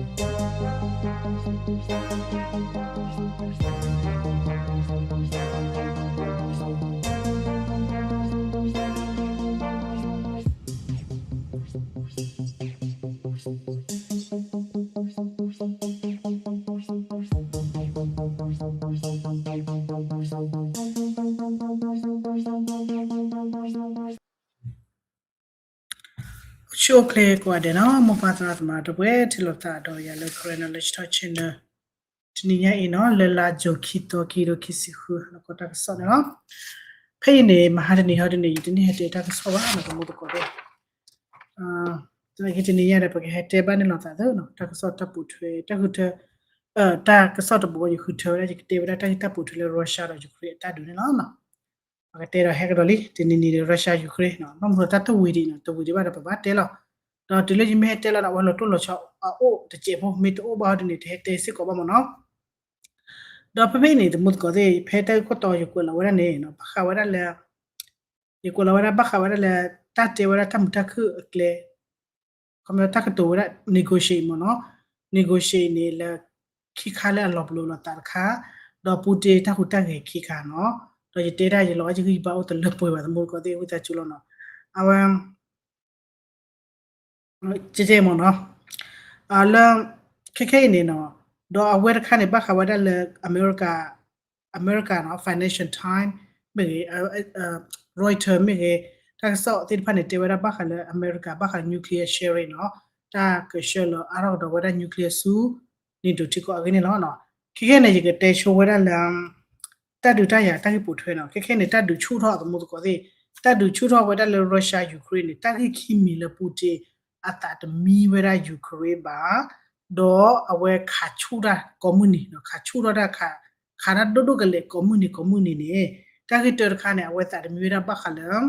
အိၣ်ဆူၣ်အိၣ်ချ့ကိးဂၤဒဲးနီၤ, မိၢ်ပၢ်သရၣ်သမါ ဒီပုၢ်ဝဲၢ်ထံၣ်လိာ်သးဒီးယၤလၢ Karen Knowledge Talk Channel တနံၤညါအံၤနီၤ, လၢလါ June ခံသီ ခံကထိခံဆံဃု လီၤကီတၢ်ကစီၣ်န့ၣ်လီၤ. ဖဲအံၤန့ၣ် မဟါတနံၤဟီတနံၤ ယတန့ၢ်ဟဲတဲတၢ်ကစီၣ်ဘၣ်နီၤ တမူသကိးသ့ၣ်, သနာ်က့တနံၤညါဒီး ပကဟဲတဲဘၣ်န့ၣ်လိာ်သးသ့နီၤ, တၢ်ကစီၣ်တၢ်ပိာ်ထွဲ တၢ်ဃုထၢ တၢ်ကစီၣ်တဘိ ယဃုထၢဝဲဒၣ် ယကတဲဝဲဒၣ်တၢ်ဂ့ၢ်တၢ်ပိာ်ထွဲလၢ Russia ဒီး Ukraine အတၢ်ဒုးန့ၣ်လီၤ. ပကတဲဒီးဟဲကဒီးလံ တနံၤနံၤဒီး Russia Ukraine နီၤ, ဘၣ်မနုၤတၢ်တဝံၤဒံးနီၤ, တဝံၤဒံးဘၣ်ဒီးပဘၣ်တဲလီၤ. ဒီးတုၤလၢယမ့ၢ်ဟဲတဲလီၤဒီး အဝဲလီၤတိၢ်လီၤဆီအအိၣ်တစဲးဖိ မ့ၢ်တအိၣ်ဘၣ်ဟီဒ်န့ၣ် တဟဲတဲစ့ၢ်ကီးဘၣ်မ့ၢ်နီၤ. ဒီးဖဲဖဲအံၤန့ၣ် တမူသကိးသ့ၣ် ဖဲတၢ်ဂ့ၢ်ခိၣ်တီယကွဲးလီၤဝဲဒၣ်န့ၣ် ဘၣ်ဃးဝဲဒၣ်လၢ ယကွဲးလီၤဝဲဒၣ်ဘၣ်ဃးဝဲဒၣ်လၢ တၢ်တဲဝဲဒၣ်တၢ်မုာ်တၢ်ခုၣ်အကျဲ ခီဖျိတၢ်ကတိၤဝဲဒၣ် negotiate မ့ၢ်နီၤ, negotiate န့ၣ်လၢ ခံခါလၢအလီၤပလိာ်လိာ်သးတခါ, ဒီးပူတ့တၢ်ဟူးတၢ်ဂဲၤခံခါနီၤ, ဒီးယတဲဒၣ်ယလီၤအယဂံၢ်ယဘါအိၣ်တလၢပှဲၤဘၣ် တမူသကိးသ့ၣ် ဝံသးစူၤလီၤနီၤ, အဝဲ ကဲကဲမ့ၢ်နီၤ, လၢ ခဲခဲအံၤန့ၣ်နီၤ, ဒီးအဝဲတခါန့ၣ် ဘၣ်ဃးဝဲဒၣ်လၢ အမဲရကၤ အမဲရကၤနီၤ Financial Times မ့ၢ်ဂ့ၤ Reuters မ့ၢ်ဂ့ၤ, တၢ်ကစီၣ်သ့ၣ်တဖၣ်န့ၣ် တဲဝဲဒၣ်ဘၣ်ဃးလၢအမဲရကၤ ဘၣ်ဃး nuclear sharing နီၤ, တၢ်ကဆှၢလီၤအါထီၣ်ကဒီးဝဲဒၣ် nuclear ဆူ NATO ထံကီၢ်အဂ့ၢ်န့ၣ်လီၤ. ခဲခဲန့ၣ် ယကတဲဆိဝဲဒၣ်လၢ တၢ်ဒုးတၢ်ယၤတၢ်ဂ့ၢ်ပိာ်ထွဲနီၤ, ခဲခဲန့ၣ် တၢ်ဒုးဆူၣ်ထီၣ် တမူသကိးသ့ၣ်, တၢ်ဒုးဆူၣ်ထီၣ်ဝဲဒၣ်လၢ Russia Ukraine န့ၣ် တၢ်ဂ့ၢ်ခံမံၤလၢ ပူတ့ အသးတမံဝဲဒၣ် Ukraine ဘၣ်, ဒီးအဝဲခးဆူၣ်တၢ်ကိးမုၢ်နံၤ, ခးဆူၣ်ထီၣ်တၢ် ခးတၢ်ဒိၣ်ဒိၣ်ကလဲာ်ကိးမုၢ်နံၤကိးမုၢ်နံၤန့ၣ်, တၢ်ဂ့ၢ်တၢတခါန့ၣ် အဝဲသးတမံဝဲဒၣ်ဘၣ်ဃးလၢ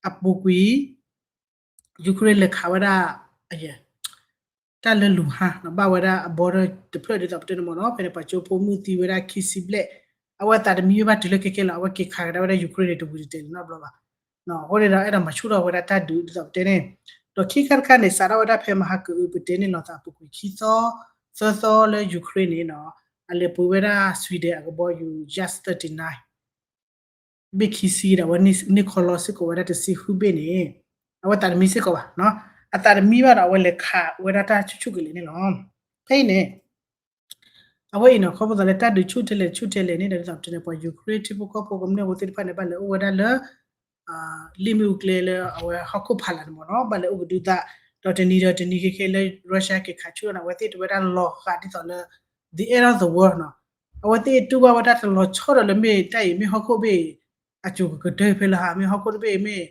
အပူၤကွံာ် Ukraine လဲၤခးဝဲဒၣ် တၢ်လၢ Luhansk ဘၣ်ဝဲဒၣ်အ border တဖျၢၣ်ဒ်သိးပတဲန့ၣ်မ့ၢ်နီၤ, ဖဲန့ၣ် ပှၤကၠိဖိမုၣ်သံဝဲဒၣ်ခံဆံဘျဲၣ်, အဝဲသးတမံဝဲဘၣ်တုၤလၢခဲခဲလီၤ, အဝဲက့ၤခးကဒါဝဲဒၣ် Ukraine န့ၣ် တဝံၤတတဲာ်လၢၤနီတဘျီဘၣ်. အဃိန့ၣ်ဒီး အဲၣ်ဒိးမၤဆူၣ်ထီၣ်ဝဲဒၣ်တၢ်ဒုးဒ်သိးပတဲန့ၣ်, ဒီးခံခါတခါန့ၣ် စးထီၣ်ဝဲဒၣ်ဖဲမဟါကအု ပတဲန့ၣ်လိာ်သးအပူၤကွံာ်ခံသီ သၢသီလၢ Ukraine န့ၣ်နီၤ, အလဲၤပှ့ၤဝဲဒၣ် Sweden အကဘီယူၤ Jas thirty-nine ဘ့ၣ်ခံဆံဒီး အဝဲန့ၢ်ခီလီစ့ၢ်ကီးဝဲဒၣ်တဆံဃုဘ့ၣ်န့ၣ်, အဝဲသးတမံစ့ၢ်ကီးဘၣ်, အသးတမံဘၣ်ဒီး အဝဲလဲၤခးဝဲဒၣ်တၢ်ဆူၣ်ဆူၣ်ကလဲာ်န့ၣ်လီၤ. ဖဲအံၤန့ၣ် အဝဲအံၤနီၤ ခီဖျိသးလၢတၢ်ဒုးဆူၣ်ထဲလဲၣ်ဆူၣ်ထဲလဲၣ်န့ၣ်ဒီး ဒ်သိးပတဲန့ၣ် ပှၤ Ukraine ထံဖိကီၢ်ဖိကမျၢၢ်ဖိသ့ၣ်တဖၣ်န့ၣ် ဘၣ်လဲၤအိၣ်ဝဲဒၣ်လၢ လ့ၣ်မ့ၣ်အူကျဲလၢအဝဲဟီၣ်ခိၣ်ဖးလာ်န့ၣ်မ့ၢ်နီၤ, ဘၣ်လဲၤအိၣ်ကဒုသး, ဒီးတနံၤဒီးတနံၤခဲခဲလၢ Russia က့ၤခးဆူၣ်ထီၣ်န့ၣ် အဝဲသ့ၣ်တဲဝဲဒၣ်လီၤဂာ်ဒ်သိးလၢ the end of the world နီၤ, အဝဲသ့ၣ်တူၢ်ဘၣ်ဝဲဒၣ်တလီၤဆီဒီးလၢမ့ၢ်တၢ်အံၤ မ့ၢ်ဟီၣ်ခိၣ်ဘ့ၣ် အစိၤကကတၢၢ်ဖဲလၢဟါ မ့ၢ်ဟီၣ်ခိၣ်တဘ့ၣ်မ့ၢ်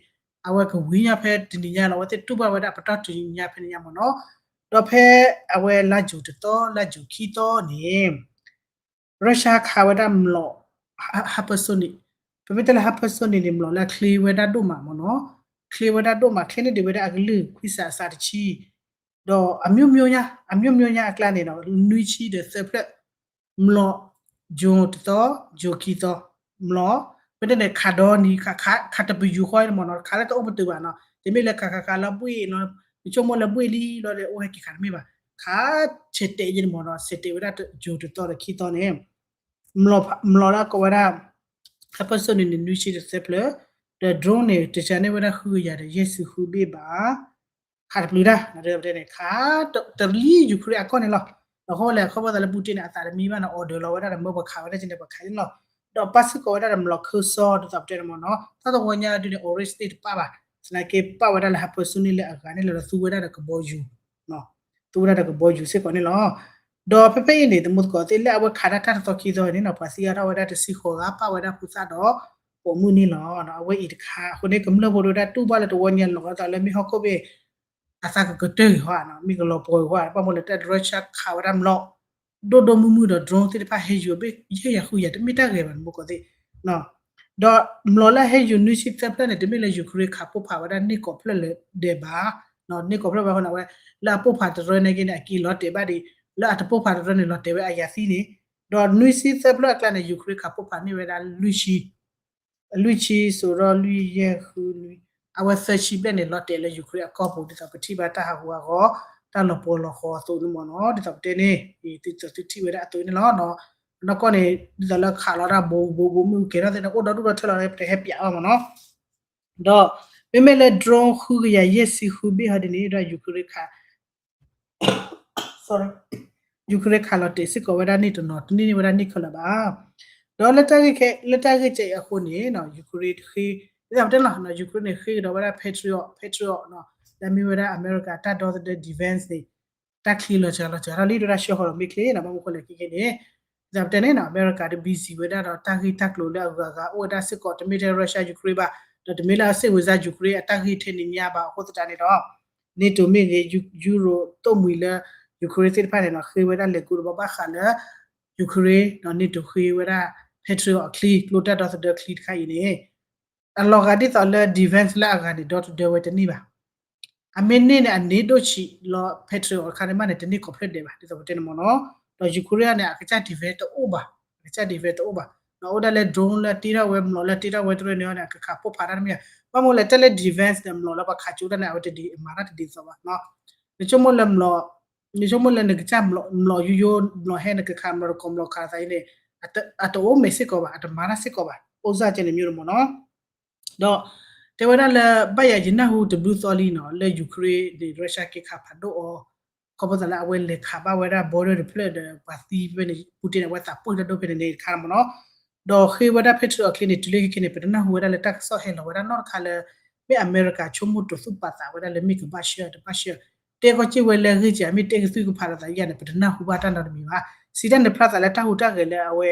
အဝဲကဝံၤညါဖဲတနံၤညါလီၤ, အဝဲသ့ၣ်တူၢ်ဘၣ်ဝဲဒၣ်ပတီၢ်တနံၤညါဖဲန့ၣ်ညါမ့ၢ်နီၤ, ဒီးဖဲအဝဲလါယူၤတသီ လါယူၤခံသီန့ၣ် Russia ခးဝဲဒၣ်မျိာ် hypersonic, ပမ့ၢ်တဲလၢ hypersonic န့ၣ် မျိာ်လၢအချ့ဝဲဒၣ်ဒိၣ်မးမ့ၢ်နီၤ, ချ့ဝဲဒၣ်ဒိၣ်မး ချ့န့ၢ်ဒံးဝဲဒၣ်အကလုၢ်ခွံစးအစးတဆံ, ဒီးအမျိုးမျိုးညါ အမျိုးမျိုးညါအကျါန့ၣ်ဒီး နွံဆံဒီးသၢဖျၢၣ် မျိာ် June တသီ June ခံသီ မျိာ်, ပတဲန့ၣ် ခးဒီနံၤ ခးတပယူာ်ဃီန့ၣ်မ့ၢ်နီၤ, ခးလၢတအိၣ်ပတုာ်ဘၣ်နီၤ, တမ့ၢ်လၢခးခးခးလၢဘှ့ၣ်နီၤ, ပဆိကမိၣ်လၢဘှ့ၣ်လံလီၤဒီး အိၣ်ဟဲက့ၤခးတမ့ၢ်ဘၣ်, ခးဆဲးတဲာ်ယဲန့ၣ်မ့ၢ်နီၤ, ဆဲးတဲာ်ဝဲဒၣ် June တသီဒီးခံသီန့ၣ် မျိာ်လၢအကိးဝဲဒၣ် hypersonic န့ၣ် နွံဆံဒီးသၢဖျၢၣ်, ဒီး drone န့ၣ် တစၢန့ၢ်ဝဲဒၣ်ဃုကယၤဒီးယဲၢ်ဆံဃုဘ့ၣ်ဘၣ်, ခးတပျုာ်တၢ် တဲန့ၣ် ခးတလံ Ukraine အကီၢ်န့ၣ်လီၤ. အဃိလဲၣ် ခီဖျိသးလၢ Putin န့ၣ် အသးတမံဘၣ်န့ၣ် order လီၤဝဲဒၣ်ဒီး မၢပှၤခးဝဲဒၣ်ကန့ၣ် ပှၤခးန့ၣ်လီၤ. ဒီးပၣ်စ့ၢ်ကီးဝဲဒၣ်ဒီး မျိာ်ခၢၣ်စီ ဒ်သိးပတဲန့ၣ်မ့ၢ်နီၤ, တၢ်တဝီညါဒုးန့ၣ် orange သ့ၣ်တပၣ်ဘၣ်, သနာ်က့ပၣ်ဝဲဒၣ်လၢ hypersonic လၢအဂၤန့ၣ်လီၤ, ဒီးသူဝဲဒၣ်ဒီးကဘီယူၤ သူဝဲဒၣ်ဒီးကဘီယူၤစ့ၢ်ကီးန့ၣ်လီၤ. ဒီးဖဲဖဲအံၤန့ၣ် သမူသကိးသ့ၣ် လၢအဝဲခးဒၣ်တၢ်တသီခံသီန့ၣ်နီၤ ပှၤသံအါထီၣ်ဝဲဒၣ်တဆံဃိးဂၤ ပၣ်ဝဲဒၣ်ဖိသၣ်ဒီးပိာ်မုၣ်န့ၣ်လီၤ. အဝဲအံၤတခါ အဃိန့ၣ် ကမျၢၢ်ဖိတဝဲဒၣ်တူၢ်ဘၣ်လၢတဝီညါလီၤဂာ်သးလၢမ့ၢ်ဟီၣ်ခိၣ်ဘ့ၣ် အသးကကတၢၢ်ဂ့ၤဟီဧါ, မ့ၢ်ကလီၤပှီၤဂ့ၤဟီဧါ, ဘၣ်မနုၤလဲၣ် တၢ် Russia ခးဝဲဒၣ်မျိာ် ဒိၣ်ဒိၣ်မုၢ်မုၢ်ဒီး drone သ့ၣ်တဖၣ်ဟဲယူၤဘ့ၣ်ယဲၢ်ယၤဃုယၤ တမ့ၢ်တၢ်ဂ့ၤဘၣ် သမူသကိးသ့ၣ် ဒီးမျိာ်လၢအဟဲယူၤနွံဆံသၢဖျၢၣ်န့ၣ် တမ့ၢ်လၢ Ukraine ခးပိၢ်ဖးဝဲဒၣ်န့ၢ်ကီးဖျၢၣ်လၢၤဒဲးဘၣ်, န့ၢ်ကီးဖျၢၣ်ဘၣ်ဃိန့ၣ် အဝဲ လၢအပိၢ်ဖးတရၢန့ၣ်က့န့ၣ် အက့ၤလီၤတဲာ်ဘၣ်ဒံး, လၢအတပိၢ်ဖးတရၢန့ၣ် လီၤတဲာ်ဝဲအယၤသံန့ၣ်, ဒီးနွံဆံသၢဖျၢၣ်အကျါန့ၣ် Ukraine ခးပိၢ်ဖးန့ၢ်ဝဲဒၣ်လွံၢ်ဆံ လွံၢ်ဆံ စိၤဒီးလွံၢ်ယဲၢ်ဃုနွံ အဝဲသၢဆံဘျဲၣ်န့ၣ် လီၤတဲာ်လၢ Ukraine အကီၢ်ပူၤ ဒ်သိးပထံၣ်ဘၣ်တၢ်ဟးဂူာ်ဟးဂီၤ တၢ်လီၤပှီၢ်လီၤဃီအသိးန့ၣ်မ့ၢ်နီၤ ဒ်သိးပတဲန့ၣ် ဒ်သိးသုထံၣ်ဝဲဒၣ်အသိးန့ၣ်လီၤ. နီၢ်ကီၢ်န့ၣ် ဒ်သိးလၢခးလီၤဒၣ်ဘိဘိဘိမုၢ်ကဲထီၣ်သ့ၣ်န့ၣ် အိၣ်ဒီဒူၣ်ဒီထၢလီၤ ပတဟဲပျးဘၣ်မ့ၢ်နီၤ. ဒီး မ့မ့ၢ်လၢ drone ဃုကယၤယဲၢ်ဆံဃုဘ့ၣ်ဟီဒ်န့ၣ် ဒီး Ukraine ခး Ukraine ခးလီၤတဲာ်စ့ၢ်ကီးဝဲဒၣ်န့ၣ်တနီၤ တန့ၢ်န့ၢ်ဝဲဒၣ်န့ၣ်ခဲလၢာ်ဘၣ်. ဒီးလၢတၢ်ဂ့ၢ်ခဲ လၢတၢ်ဂ့ၢ်ကဲအံၤအဃိန့ၣ် Ukraine ဃ့ ဒ်သိးပတဲလီၤ Ukraine န့ၣ် ဃ့ကဒီးဝဲဒၣ် Patriot Patriot နီၤ လၢအမ့ၢ်ဝဲဒၣ်အမဲရကၤတၢ်ဒီသဒၢ defense န့ၣ် တၢ်ချံလီၤစှၤလီၤစှၤထီၣ်လံ ဒိၣ်ဒၣ်ဆှၢဃီဒီးမ့ၢ်ချ့နီၤ ဘၣ်မနုၤဃိလဲၣ်ခဲခဲန့ၣ် ဒ်သိးပတဲန့ၣ်နီၤ အမဲရကၤတ busy ဝဲဒၣ်ဒီးတၢ်ဂ့ၢ်တၢ်ကျိၤလၢအဂၤဂၤအိၣ်ဝဲဒၣ်စ့ၢ်ကီး တမ့ၢ်ထဲ Russia Ukraine ဘၣ် ဒီးတမ့ၢ်လၢအစ့ၢ်ဝဲစါ Ukraine အတၢ်ဂ့ၢ်ထဲန့ၣ်ညါဘၣ် အဃိသတးန့ၣ်ဒီး NATO မ့ၢ်ဂ့ၤ Euro သိၣ်မှံၤလၢ Ukraine သ့ၣ်တဖၣ်န့ၣ်နီၤ ဃ့ဝဲဒၣ်လဲၤကူတဘီဘၣ်ဃးလၢ Ukraine ဒီး NATO ဃ့ဝဲဒၣ် Patriot အချံ ကျိတၢ်ဒီသဒၢချံတခါအံၤန့ၣ် အလီၤဂာ်ဒ်သိးလၢ defense လၢအဂၤန့ၣ် ဒီသဒၢဝဲတန့ၢ်ဘၣ်. အမ့ၢ်န့ၢ်န့ၣ် အန့ၣ်ဒိၣ်ဆံးလီၤ Patriot တခါန့ၣ်မးန့ၣ် တန့ၢ် complete ဒဲးဘၣ် ဒ်သိးပတဲန့ၣ်မ့ၢ်နီၤ. ဒီး Ukraine န့ၣ် အကစၢ် defense တအိၣ်ဘၣ်, အကစၢ် defense တအိၣ်ဘၣ်. ဒီးအိၣ်ဒၣ်လၢ drone လၢတ့ထီၣ်ဝဲ မျိာ်လၢတ့ထီၣ်ဝဲတရၢန့ၣ်န့ၣ် အကခးပိၢ်ဖးတၢ်တမ့ၢ်ဧါ. ဘၣ်မနုၤလဲၣ် တၢ်လၢ defense ဒီးမျိာ်လၢပှၤခးကၠိတၢ်န့ၣ် အဝဲတဒ်အမၤတၢ်တဒ်သိးဘၣ်နီၤ. နဆိကမိၣ်လၢမျိာ် နဆိကမိၣ်လၢနကစၢ်မျိာ် မျိာ်ယိယိ မျိာ်ဟဲ နကခးမျိာ်တကိးမျိာ်ခးသးအံၤန့ၣ် အတအိၣ်မဲာ်စ့ၢ်ကီးဘၣ်, အတမၤတၢ်စ့ၢ်ကီးဘၣ်, အိၣ်စၢ်ကဲန့ၣ်မ့ၢ်တမ့ၢ်နီၤ. ဒီး တဲဝဲဒၣ်လၢ ဘၣ်ယၤယနၢ်ဟူတဘျုးသီလံနီၤ လၢ Ukraine န့ၣ် Russia က့ၤခးဖးဒိၣ်အီၤ ခီဖျိသးလၢအဝဲလဲၤခးဘၣ်ဝဲဒၣ် border တဖျၢၣ်ဒီး ပှၤသံဖဲန့ၣ် Putin န့ၣ် အဝဲသးပှၢ်တၢ်ဒိၣ်ဖဲန့ၣ်န့ၣ်တခါမ့ၢ်နီၤ. ဒီးဃ့ဝဲဒၣ် Patriot အချံန့ၣ် တုၤလၢခဲခဲန့ၣ် ပတနၢ်ဟူဝဲဒၣ်လၢတၢ်ကစီၣ်ဟဲလီၤဝဲဒၣ်နီတခါလၢ မ့ၢ်အမဲရကၤဆိကမိၣ်တိာ်သူၣ်ပာ်သးဝဲဒၣ်လၢမ့ၢ်ကဘၣ်ရှဲတဘၣ်ရှဲ, တဲကီၢ်စ့ၢ်ဝဲလၢအဂ့ၢ်ကဲ မ့ၢ်တဲကသုၣ်ကဖးလိာ်သးယါန့ၣ် ပတနၢ်ဟူဘၣ်တၢ်နီတမံၤဘၣ်. စံးတၢ်န့ၣ်ဖျါသးလၢတၢ်ဟူးတၢ်ဂဲၤလၢအဝဲ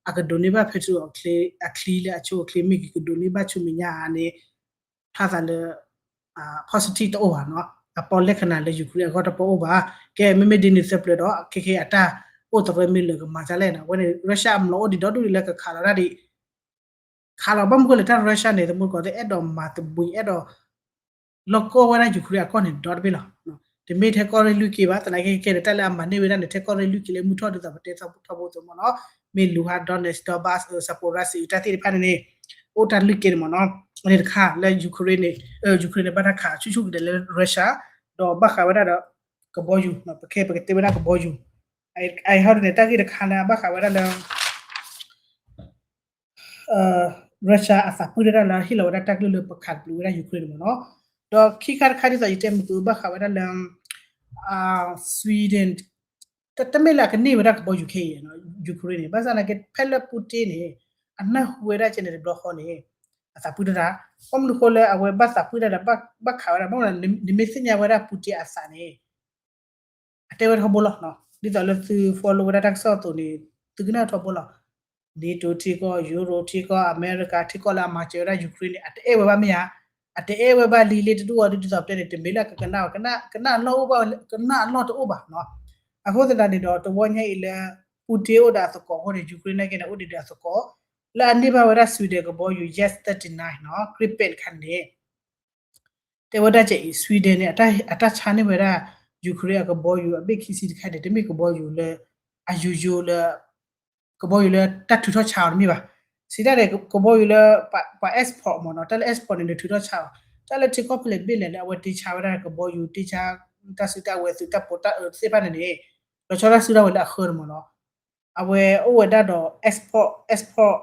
အကဒိးန့ၢ်ဘၣ် Patriot အချံ အချံလၢအဆိအချံမ့ၢ်ဂ့ၤ ကဒိးန့ၢ်ဘၣ်ဆူမဲာ်ညါဧါန့ၣ် ဖျါသးလၢ positive တအိၣ်ဘၣ်နီၤ. အပီၣ်လဲၣ်ခနၣ်လၢ Ukraine အဂီၢ်တပီၢ်အိၣ်ဘၣ်. ကဲ မ့မ့ၢ်ဒ်န့ၣ်သပှၢ်ဒီး ခဲခဲအတၢ်အိၣ်သရၢမ့ၢ်လၢာ်ကမၤဒ်လဲၣ်နီၤ. အဝဲန့ၣ် Russia အမျိာ်အိၣ်ဒံးဒီဒူၣ်ဒံးလၢကခးလီၤဒၣ်ဒံး ခးလီၤဘၣ်မနုၤဃိလဲၣ် တၢ် Russia န့ၣ် သမူတကိးသ့ၣ် အဲၣ်ဒိးမၤသဘှံး အဲၣ်ဒိး လီၢ်ကီၢ်ဝဲဒၣ် Ukraine အကီၢ်န့ၣ် ဒီတဘ့ၣ်လီၤ. တမ့ၢ်ထဲကီၢ်ရ့ၣ်လွံၢ်က့ဘၣ်, သနာ်က့ခဲန့ၣ် တၢ်လၢအမၤန့ၢ်ဝဲဒၣ်န့ၣ် ထဲကီၢ်ရ့ၣ်လွံၢ်က့လၢမုၢ်ထီၣ်ဒ်သိးပတဲထီဘိသိးမ့ၢ်နီၤ, မ့ၢ် Luhansk, Donetsk, Donbas, Zaporizhzhia တၢ်သ့ၣ်တဖၣ်န့ၣ်န့ၣ် အိၣ်တၢ်လွံၢ်က့န့ၣ်မ့ၢ်နီၤ. အန့ၣ်တခါလၢ Ukraine န့ၣ် Ukraine န့ၣ် ဘၣ်တၢ်ခးဆူၣ်ဆူၣ်ကဒဲးလၢ Russia ဒီးဘၣ်ဃးဝဲဒၣ်ဒီး ကဘီယူၤ, ပခဲပကတဲဝဲဒၣ်ကဘီယူၤ, အဟီဒ်န့ၣ် တၢ်ဂ့ၢ်တခါလၢအဘၣ်ဃးဝဲဒၣ်လၢ Russia အသးပှၢ်တၢ်လၢအဟ့ၣ်လီၤဝဲဒၣ်တၢ်ကလုၢ်လၢပခးတပျုာ်ဝဲဒၣ် Ukraine န့ၣ်မ့ၢ်နီၤ. ဒီးခံခါတခါဒ်သိးယတဲမုၢ်ကဘၣ်ဃးဝဲဒၣ်လၢ Sweden တမ့ၢ်လၢအကန့ၢ်ဝဲဒၣ်ကဘီယူၤခဲအံၤ Ukraine န့ၣ် ဘၣ်ဆၣ်သနာ်က့ ဖဲလၢ Putin န့ၣ် အနၢ်ဟူဝဲဒၣ်ကဲန့ၣ်တဘျီဃီန့ၣ် အသးပှၢ်တၢ် ဘၣ်မနုၤဃိလၢအဝဲဘၣ်သးပှၢ်တၢ်ဒီး ဘၣ်ခးဝဲဒၣ် ဘၣ်မနုၤ နမ့ၢ်သ့ၣ်ညါဝဲဒၣ် Putin အသးန့ၣ် အတဲဝဲထီဘိလီၤ. ဒ်သိးလၢသု follow ဝဲဒၣ်တၢ်ကစီၣ်အသိးန့ၣ် သုကနၣ်ထီဘိလီၤ. NATO ထံကီၢ်, Europe ထံကီၢ်, အမဲရကၤထံကီၢ်လၢအမၤစၢၤဝဲဒၣ် Ukraine န့ၣ် အတအဲၣ်ဝဲဘၣ်မ့ၢ်ဧါ, အတအဲၣ်ဝဲဘၣ်လံလၢတဒူၣ်အီၤဒ်သိးပတဲန့ၣ် တမ့ၢ်လၢကကနၣ်ဝဲ ကနၣ်အလီၢ်အိၣ်ဘၣ်, ကနၣ်အလီၢ်တအိၣ်ဘၣ်နီၤ. အဃိသတးန့ၣ်ဒီး တဝီညါအံၤလၢ Putin အိၣ်ဒီးအသကိးအဃိန့ၣ် Ukraine နာ်က့န့ၣ် အိၣ်ဒံးဒီးအသကိး လၢအန့ၢ်ဘၣ်ဝဲဒၣ် Sweden ကဘီယူၤ Jas thirty-nine နီၤ Gripen တခါန့ၣ် တဲဝဲဒၣ်ကဲအံၤ Sweden န့ၣ် အတၢ်ဆါန့ၢ်ဝဲဒၣ် Ukraine အကဘီယူၤအဘ့ၣ်ခံဆံတခါန့ၣ် တမ့ၢ်ကဘီယူၤလၢ အယိယိလၢ ကဘီယူၤလၢတၢ်ထုးထီၣ်ဆါအီၤတမ့ၢ်ဘၣ်. စံးတၢ်န့ၣ် ကဘီယူၤလၢ ပှၤ export မ့ၢ်နီၤ တၢ်လၢ export န့ၣ် နထုးထီၣ်ဆါအီၤ တၢ်လၢထံကီၢ်ဖဲလဲၣ်တဘ့ၣ်လဲၣ်လၢအဝဲတ့ဆါဝဲဒၣ်ကဘီယူၤ တ့ဆါ တၢ်စုတၢ်ဝဲၤသုးတၢ်ပီးတၢ်အၢသ့ၣ်တဖၣ်န့ၣ်န့ၣ် လီၤဆီဒၣ်စုဒၣ်ဝဲလၢအဃၢန့ၣ်မ့ၢ်နီၤ အဝဲအိၣ်ဝဲဒၣ်ဒီး export export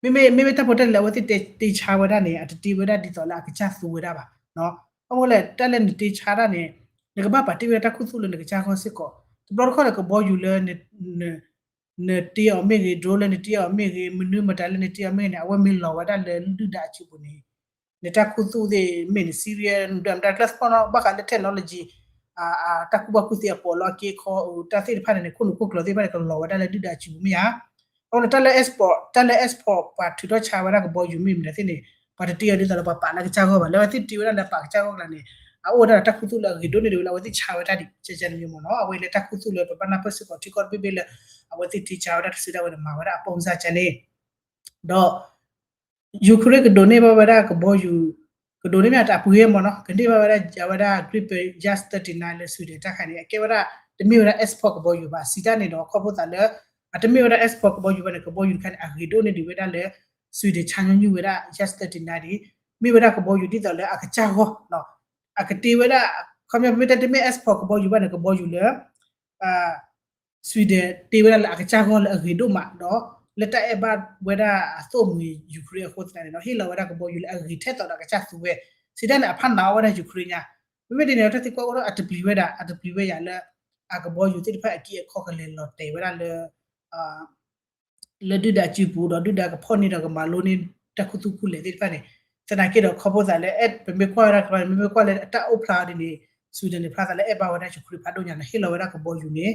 မ့မ့ၢ် မ့မ့ၢ်တၢ်ဖိတၢ်လံၤလၢအဝဲသ့ၣ်တ့ဆါဝဲဒၣ်န့ၣ် အတတ့ဝဲဒၣ်ဒ်သိးလၢအကစၢ်သူဝဲဒၣ်ဘၣ်. ဘၣ်မနုၤလဲၣ် တၢ်လၢနတ့ဆါတၢ်န့ၣ် နကဘၣ်ပာ်တ့ၢ်ဝဲဒၣ်တၢ်ခူသူၣ်လၢနကစၢ်ဂီၢ်စ့ၢ်ကီး. တဘျီတခီၣ်န့ၣ် ကဘီယူၤလၢ နတ့အီၤမ့ၢ်ဂ့ၤ drone လၢနတ့အီၤမ့ၢ်ဂ့ၤ မနုၤမတၤလၢနတ့အီၤမ့ၢ်ဂ့ၤန့ၣ် အဝဲမ့ၢ်လီၤဝဲဒၣ်လၢဒုၣ်ဒါအစုပူၤန့ၣ် နတၢ်ခူသူၣ်သ့ၣ်မ့ၢ်န့ၣ် serious နဒွးမတၤကျဲသဖီနီၤ ဘၣ်ဃးလၢ technology တၢ်ကူၣ်ဘၣ်ကူၣ်သ့အပီးလီၢ်အက့အခီ တၢ်သ့ၣ်တဖၣ်န့ၣ်န့ၣ် ခိၣ်နူာ်ခိၣ်ကျၢၤသ့ၣ်တဖၣ်န့ၣ် ကလီၤဝဲဒၣ်လၢဒုၣ်ဒါအစုပူၤမ့ၢ်ဧါ. အဃိန့ၣ် တၢ်လၢ export တၢ်လၢ export ပှၤထုးထီၣ်ဆါဝဲဒၣ်ကဘီယူၤမ့ၢ်မတၤသ့ၣ်န့ၣ် ပှၤတတ့အီၤဒ်သိးလၢပှၤပာ်လၢကစၢ်ဂီၢ်ဘၣ် လၢအဝဲသ့ၣ်တ့ဝဲဒၣ်လၢပာ်ကစၢ်ဂီၢ်ကျါန့ၣ် အအိၣ်ဝဲဒၣ်ဒီးတၢ်ခူသူၣ်လၢအဂ့ၤဒိၣ်န့ၢ်ဒံးဝဲလၢအဝဲသ့ၣ်ဆါဝဲဒၣ်ဒံး ကဲန့ၣ်မ့ၢ်နီၤ အဝဲလၢတၢ်ခူသူၣ်လၢပဘၣ်နၢ်ပၢၢ်စ့ၢ်ကီးထံကီၢ်တဘ့ၣ်ဘ့ၣ်လၢ အဝဲသ့ၣ်တ့ဆါဝဲဒၣ်တစုဒၣ်ဝဲန့ၣ် မၤဝဲဒၣ်အပိၢ်စၢ်ကဲန့ၣ် ဒီး Ukraine ကဒိးန့ၢ်ဘၣ်ဝဲဒၣ်ကဘီယူၤ ကဒိးန့ၢ်မ့ၢ်တၢ်အပှ့ၤမ့ၢ်နီၤ ကန့ၢ်ဘၣ်ဝဲဒၣ် အဝဲဒၣ် Gripen Jas thirty-nine လၢ Sweden တၢ်ခါန့ၣ် အကဲဝဲဒၣ် တမ့ၢ်ဝဲဒၣ် export ကဘီယူၤဘၣ် စံးတၢ်န့ၣ်ဒီး ခီဖျိသးလၢ အတမ့ၢ်ဝဲဒၣ် export ကဘီယူၤဘၣ်န့ၣ် ကဘီယူၤတခါန့ၣ် အဂ့ၤဒိၣ်န့ၢ်ဒံးဝဲဒၣ်လၢ Sweden ဆါညီနုၢ်ဝဲဒၣ် Jas thirty-nine ဒံး မ့ၢ်ဝဲဒၣ်ကဘီယူၤဒ်သိးလၢအကစၢ်ဂီၢ် အကတ့ဝဲဒၣ် ခီပညီ ပမ့ၢ်တဲတမ့ၢ် export ကဘီယူၤဘၣ်န့ၣ် ကဘီယူၤလၢ Sweden တ့ဝဲဒၣ်လၢအကစၢ်ဂီၢ်လၢအဂ့ၤဒိၣ်မးဒီး လၢတၢ်အဲၣ်ဘၣ်ဝဲဒၣ်အသိၣ်မှံၤ Ukraine အဃိသတးန့ၣ်ဒီး ဟ့ၣ်လီၤဝဲဒၣ်ကဘီယူၤလၢအဂ့ၤထဲသိးဒီးအကစၢ်သူဝဲ, စံးတၢ်န့ၣ် အဖးနးအီၣ်ဝဲဒၣ် Ukraine ညါ, မ့မ့ၢ်ဒ်န့ၣ် တၢ်သံကွၢ်အိၣ်ဒီးအတပျံၤဝဲဒၣ် အတပျံၤဝဲယၤလၢ အကဘီယူၤသ့ၣ်တဖၣ်အကံၢ်အခီၣ်ကလဲၤလီၤတဲာ်ဝဲဒၣ်လၢ လၢဒုၣ်ဒါစုပူၤဒီးဒုၣ်ဒါကဖီၣ်န့ၢ်ဒီးကမၤလိန့ၢ်တၢ်ခူသူၣ်ခူလဲၢ်သ့ၣ်တဖၣ်န့ၣ်, သနာ်က့ဒီးခီဖျိသးလၢ အဲၣ် ပမ့ၢ်ကွၢ်ဝဲဒၣ်ကဘီယူၤ မ့မ့ၢ်ကွၢ်လၢအတၢ်အိၣ်ဖျါအီၤဒ်န့ၣ် Sweden န့ၣ် ဖျါသးလၢအဲၣ်ဘၣ်ဝဲဒၣ် Ukraine ဖးဒိၣ်ညါန့ၣ် ဟ့ၣ်လီၤဝဲဒၣ်ကဘီယူၤန့ၣ်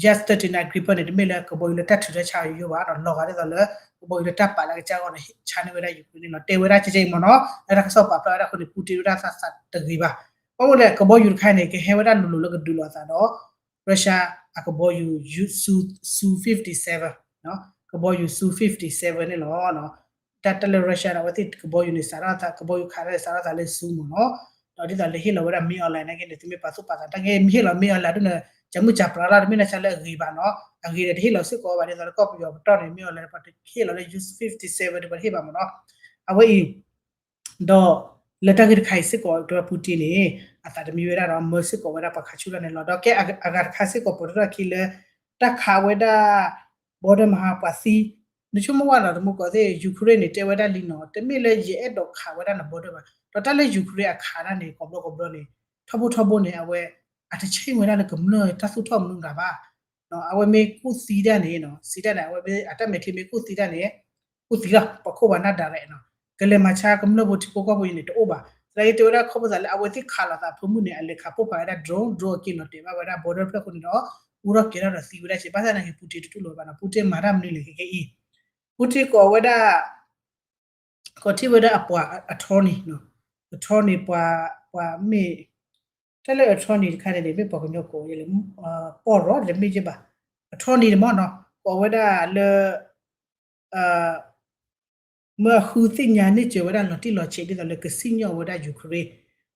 J thirty-nine Gripen န့ၣ် တမ့ၢ်လၢကဘီယူၤလၢတၢ်ထုးတၢ်ဆါအီၤယိယိဘၣ်ဒီး လီၤဂာ်ဒ်သိးလၢ ကဘီယူၤလၢတၢ်ပာ်လၢအကစၢ်ဂီၢ်န့ၣ် ဆါန့ၢ်ဝဲဒၣ် Ukraine န့ၣ်လီၤ တဲဝဲဒၣ်ကဲကဲအံၤမ့ၢ်နီၤ, လၢတၢ်ကစီၣ်ပာ်ဖျါဝဲဒၣ်အဃိန့ၣ် Putin ဒၣ်သးသးတဂ့ၤဘၣ်. ဘၣ်မနုၤလဲၣ် ကဘီယူၤတခါန့ၣ် ကဟဲဝဲဒၣ်လိၤလိၤလၢကဒုးလိာ်အသးဒီး Russia အကဘီယူၤ Su fifty-seven ကဘီယူၤ Su fifty-seven န့ၣ်လီၤ. တၢ်တၢ်လၢ Russia န့ၣ် အဝဲသ့ၣ်ကဘီယူၤန့ၣ် စးထီၣ်သး ကဘီယူၤခးတၢ်န့ၣ် စးထီၣ်သးလၢ Su မ့ၢ်နီၤ, ဒီးဒ်သိးလၢဟ့ၣ်လီၤဝဲဒၣ် မ့ၢ် online နာ်က့န့ၣ် သုမ့ၢ်ပာ်သူၣ်ပာ်သး တၢ်က့မ့ၢ်ဟ့ၣ်လီၤ မ့ၢ် online ဒ်န့ၣ် ကမုၢ်စးပြးလီၤ တမ့ၢ်လၢဆါလၢအဂ့ၤဘၣ်နီၤ, အဂ့ၤဒီးတဟ့ၣ်လီၤစ့ၢ်ကီးဘၣ် ဒ်သိးလၢကီၢ်ပယီၤပတီၢ်န့ၣ် မ့ၢ် online ပှၤတဟ့ၣ်လီၤလၢ Su fifty-seven ဒီးပှၤတဟ့ၣ်ဘၣ်မ့ၢ်နီၤ, အဝဲအံၤ ဒီးလၢတၢ်ဂ့ၢ်တခါအံၤစ့ၢ်ကီး တဝဲ Putin န့ၣ် အသးတမံဝဲဒၣ်ဒီး မၢစ့ၢ်ကီးဝဲဒၣ်ပှၤခးဆူၣ်ထီၣ်န့ၣ်လီၤ. ဒီးကဲအဂၤတခါစ့ၢ်ကီး ပိာ်တထီၣ်ခံလၢ တၢ်ခးဝဲဒၣ် border မဟါပှၤသံ, နဆိကမိၣ်ဝဲလီၤ တမူကီးသ့ၣ် Ukraine န့ၣ် တဲဝဲဒၣ်လံနီၤ တမ့ၢ်လၢယအဲၣ်ဒိးခးဝဲဒၣ်န border ဘၣ်, ဒီးတၢ်လၢ Ukraine အခးဒၣ်န့ၣ် ကိးဘျီကိးဘျီန့ၣ် ထီဘိထီဘိန့ၣ် အဝဲ အတဆ့ၣ်ဝဲဒၣ်လၢကမျၢၢ်တၢ်သူၣ်ထီၣ်မနုၤတဂၤဘၣ် အဝဲမ့ၢ်ကူၣ်သံဒၣ်န့ၣ် စံးတၢ်န့ၣ် အဝဲမ့ၢ်အတၢ်မဲာ်ချံမ့ၢ်ကူၣ်သံဒၣ်န့ၣ် ကူၣ်သံလီၤ ပှၤခိၣ်ပှၤနၢ် direct နီၤ, ကလဲၤမၤဆါကမျၢၢ်ဖိထံဖိကီၢ်ဖိအံၤန့ၣ် တအိၣ်ဘၣ်. သနာ်က့တဲဝဲဒၣ်ခီဖျိသးလၢအဝဲသ့ၣ်ခးလိာ်သးဖၢမုၢ်န့ၣ် အလဲၤခးပိၢ်ဖးဝဲဒၣ် drone, drone အက့ၤလီၤတဲာ်ဘၣ်ဝဲဒၣ် border ဖျၢၣ်အဃိန့ၣ်ဒီး အူထီၣ်ကဲၤထီၣ်ဒီးသံဝဲဒၣ်က့ ဘၣ်ဆၣ်သနာ်က့ Putin တတူၢ်လိာ်ဘၣ်နီၤ, Putin မၤတၢ်မနုၤလဲၣ်ခဲကဲအံၤ Putin ကိးဝဲဒၣ် ကိးထီၣ်ဝဲဒၣ်အပှၤ attorney, attorney ပှၤ ပှၤမ့ၢ် တၢ်လၢ attorney တခါန့ၣ်န့ၣ် မ့ၢ်ပှၤကညီကိးဝဲလၢ ပီၢ်ရီ တမ့ၢ်ယ့ၢ်ဘၣ်, attorney န့ၣ်မ့ၢ်နီၤ ကိးဝဲဒၣ်လၢ မၢအဃုသ့ၣ်ညါန့ၢ်စၢၤဝဲဒၣ်လီၤတံၢ်လီၤဆဲး ဒ်သိးလၢကစံၣ်ညီၣ်ဝဲဒၣ် Ukraine,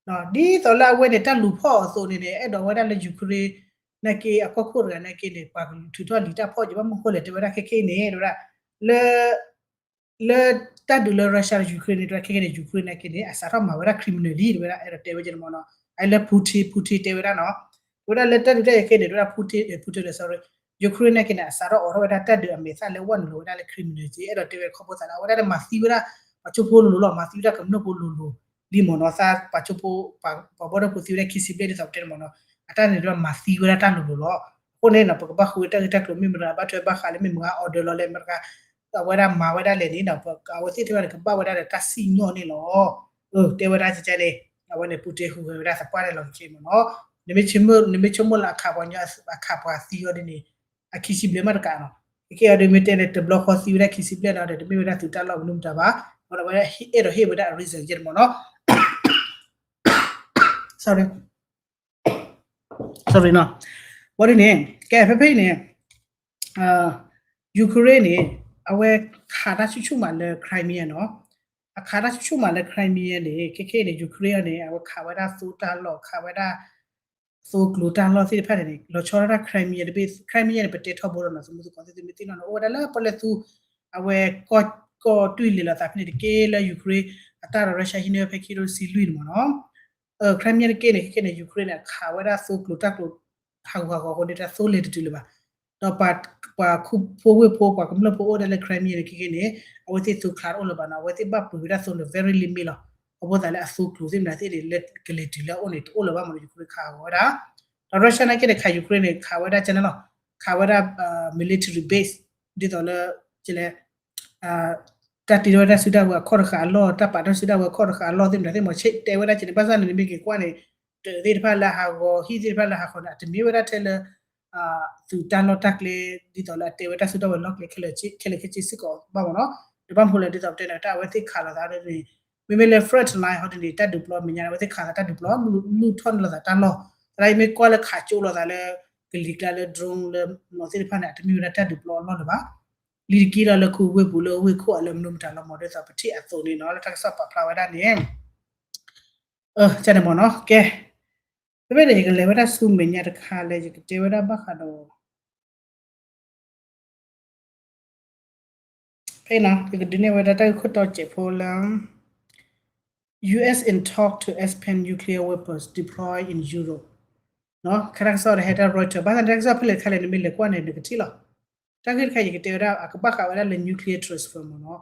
ဒ်သိးလၢအဝဲန့ၣ် တၢ်လူၤဖီၣ်အီၤအသိးန့ၣ်န့ၣ် အဲၣ်ဒိးဝဲဒၣ်လၢ Ukraine နာ်က့ အကီၢ်ခိၣ်တဂၤနာ်က့န့ၣ် ပှၤထုးထီၣ်လံာ်တၢ်ဖီၣ်က့ၤ ဘၣ်မနုၤဃိလဲၣ် တဲဝဲဒၣ်ခဲကဲအံၤန့ၣ် တဲဝဲဒၣ် လၢ လၢတၢ်ဒုးလၢ Russia ဒီး Ukraine န့ၣ် တဲဝဲဒၣ်ခဲကဲန့ၣ် Ukraine နာ်က့န့ၣ် အစးထီၣ်မၤဝဲဒၣ် criminal လံ တဲဝဲဒၣ် အဲၣ်ဒိးတဲဝဲကဲန့ၣ်မ့ၢ်နီၤ, အလၢ Putin, Putin တဲဝဲဒၣ်နီၤ, တဲဝဲဒၣ်လၢတၢ်ဒုးတၢ်ယၤခဲန့ၣ် တဲဝဲဒၣ် Putin, Putin လၢ sorry, Ukraine နာ်က့န့ၣ် အစးထီၣ်အိးထီၣ်ဝဲဒၣ်တၢ်ဒုးအမဲာ်သၣ်လၢဝဲနုာ်လီၤဝဲဒၣ်လၢ criminal က့ အဲၣ်ဒိးတဲဝဲခီဖျိသးလၢ အဝဲဒၣ်လၢမၤသံဝဲဒၣ် ပှၤကၠိဖိလိၤလိၤလီၤ, မၤသံဝဲဒၣ်ကမျၢၢ်ဖိလိၤလိၤလံမ့ၢ်နီၤ, သးပှၤကၠိဖိ ပှၤဘီဒၣ်ဖိသံဝဲဒၣ်ခံဆံဘျဲၣ်ဒ်သိးပတဲန့ၣ်မ့ၢ်နီၤ, အတၢ်န့ၣ်ဒၣ်မၤသံဝဲဒၣ်တၢ်လိၤလိၤလီၤ. အဃိန့ၣ်နီၤ ပကဘၣ်ဃုဝဲတၢ်ဂ့ၢ်တၢ်ကျိၤမ့ၢ်မတၤ ဘၣ်ထွဲဘၣ်ဃးလၢမ့ၢ်မတၤ order လီၤလဲၣ်မတၤ အဝဲဒၣ်မၤဝဲဒၣ်လဲၣ်န့ၣ်ဒီး အဝဲသ့ၣ်ထဲန့ၣ် ကဘၣ်ဝဲဒၣ်ဒီးတၢ်စံၣ်ညီၣ်န့ၣ်လီၤ. တဲဝဲဒၣ်ကဲကဲန့ၣ် အဝဲန့ၣ် Putin ဟူးဂဲၤဝဲဒၣ်သပှၢ်န့ၣ်လီၤကဲမ့ၢ်နီၤ, နမ့ၢ်ဆိကမိၣ်လၢအခးပှၤကညီ အခးပှၤသံအီၤဒ်န့ၣ် အခံဆံဘျဲၣ်မ့ၢ်တကးနီၤ, ကဲကဲအီၤဒ်မ့ၢ်တဲန့ၣ် တဘျီဃီသံဝဲဒၣ်ခံဆံဘျဲၣ်နီၤဒီး တမ့ၢ်ဝဲဒၣ်သုးတၢ်လီၢ်မနုၤမတၤဘၣ်, အဝဲအဲၣ်ဒိးဟ့ၣ်ဝဲဒၣ်အ reason ကဲမ့ၢ်နီၤ sorry, sorry နီၤ, ဘၣ်ဒ်န့ၣ် ကဲဖဲဖဲအံၤန့ၣ် Ukraine န့ၣ် အဝဲခးတၢ်ဆူၣ်ဆူၣ်မးလၢ Crimea နီၤ, အခးတၢ်ဆူၣ်ဆူၣ်မးလၢ Crimea န့ၣ် ခဲခဲအံၤန့ၣ် Ukraine န့ၣ် အဝဲခးဝဲဒၣ်သိတၢ်လီၢ် ခးဝဲဒၣ် သိကျိၤတၢ်လီၢ်သ့ၣ်တဖၣ်န့ၣ် လီၤဆီဒၣ်တၢ် Crimea တဘ့ၣ် Crimea န့ၣ် ပတဲထီဘိလီၤနီၤ သမူသကိးသ့ၣ်မ့ၢ်သ့ၣ်နီၣ်န့ၣ် အိၣ်ဝဲဒၣ်လၢပီၣ်လဲၣ်သူ အဝဲ ကီၢ်တွံၢ်လဲၤလိာ်သးဖဲန့ၣ် တက့ၢ်လၢ Ukraine အတၢ်ဒီး Russia ဟံးန့ၢ်ဝဲဖဲခံကထိတဆံလွံၢ်န့ၣ်မ့ၢ်နီၤ, Crimea တက့ၢ်န့ၣ် ခဲခဲန့ၣ် Ukraine န့ၣ် အခးဝဲဒၣ်သိကျိၤတၢ်ကျိၤ ဟးဂူာ်ဟးဂီၤအဃိန့ၣ် တၢ်သိလဲၤတတုၤလၢၤဘၣ်, ဒီးပှၤခူဖိဝ့ၢ်ဖိ ပှၤကမျၢၢ်ဖိအိၣ်ဒၣ်လၢ Crimea န့ၣ် ခဲခဲန့ၣ် အဝဲသ့ၣ်သိချါတအိၣ်လၢၤဘၣ်နီၤ အဝဲသ့ၣ်ဘၣ်ပှ့ၤဝဲဒၣ်သိလၢ very limit လီၤ, အဃိသတးလၢအသိကျိၤသ့ၣ်မနုၤသ့ၣ်န့ၣ် လၢကလဲၤတုၤလၢအအိၣ်န့ၣ် တအိၣ်လၢၤဘၣ်မ့ၢ်နီၤ Ukraine ခးဂီၤဝဲဒၣ်, ဒီး Russia နာ်က့န့ၣ် ခး Ukraine န့ၣ် ခးဝဲဒၣ်ကဲန့ၣ်လီၤ, ခးဝဲဒၣ် military base ဒ်သိးလၢ ကလဲ တၢ်တ့ထီၣ်ဝဲဒၣ်စုတၢ်ဝဲအခီၣ်တဃာ်အလီၢ် တၢ်ပာ်ထီၣ်စုတၢ်ဝဲအခီၣ်တဃာ်အလီၢ်သ့ၣ်မနုၤသ့ၣ်မ့ၢ် ဆဲးတဲဝဲဒၣ်ကဲန့ၣ် ဘၣ်ဆၣ်န့ၣ် နမ့ၢ်က့ၤကွၢ်န့ၣ် တၢးသ့ၣ်တဖၣ်လၢဟးဂီၤ ဟံၣ်သ့ၣ်တဖၣ်လၢဟးဂီၤန့ၣ် အတမ့ၢ်ဝဲဒၣ်ထဲလၢ သုးတၢ်လီၢ်တၢ်ကျဲ ဒ်သိးလၢအတဲဝဲတၢ်စုတၢ်ဝဲလီၢ်ကျဲ ခဲလၢာ်ခဲဆ့စ့ၢ်ကီးဘၣ်မ့ၢ်နီၤ, ဒီးဘၣ်မနုၤလဲၣ်ဒ်သိးပတဲန့ၣ် တၢ်အဝဲသ့ၣ်ခးလိာ်သးန့ၣ် မ့မ့ၢ်လၢ front line ဟီဒ်န့ၣ် တၢ်ဒုးပျီမဲာ်ညါ အဝဲသ့ၣ်ခးသးတၢ်ဒုးပျီ လူၢ်ထီၣ်န့ၢ်လိာ်သးတၢ်လီၢ်, သရၣ်အံၤမ့ၢ်ကွၢ်လၢခးကၠိလိာ်သးလၢ ကလံၤကျါလၢ drone လၢနီၢ်သ့ၣ်တဖၣ်န့ၣ် အတမ့ၢ်ဝဲဒၣ်တၢ်ဒုးပျီအလီၢ်လၢၤဘၣ် လံတက့ၢ်လီၤလၢခူဝ့ၢ်ပူၤလၢဝ့ၢ်ခိၣ်အလၢမနုၤမတၤလီၤ မ်ဒ်သိးပထံၣ်အသိးန့ၣ်နီၤ လၢတၢ်ကစီၣ်ပာ်ဖျါဝဲဒၣ်န့ၣ် ကန့ၣ်မ့ၢ်နီၤ ကဲ ဖဲဖဲန့ၣ် ယကလဲၤဝဲဒၣ်ဆူမဲာ်ညါတခါလၢ ယကတဲဝဲဒၣ်ဘၣ်ဃးဒီး ဖဲနီၤ ယကဒုးနဲၣ်ဝဲဒၣ်တၢ်ဂ့ၢ်ခိၣ်တီစဲးဖိလၢ U S in talk to expand nuclear weapons deploy in Europe. ခါတၢ်ကစီၣ်ဒီးဟဲတၢ် Reuters ဘၣ်ဆၣ်န့ၣ် တၢ်ကစီၣ်ဖဲလဲၣ်တခါလဲၣ် နမ့ၢ်လဲၤကွၢ်န့ၣ် နကထံၣ်လီၤ. တၢ်ဂ့ၢ်တခါယကတဲဝဲဒၣ် အကဘၣ်ဃးဝဲဒၣ်လၢ nuclear transfer မ့ၢ်နီၤ.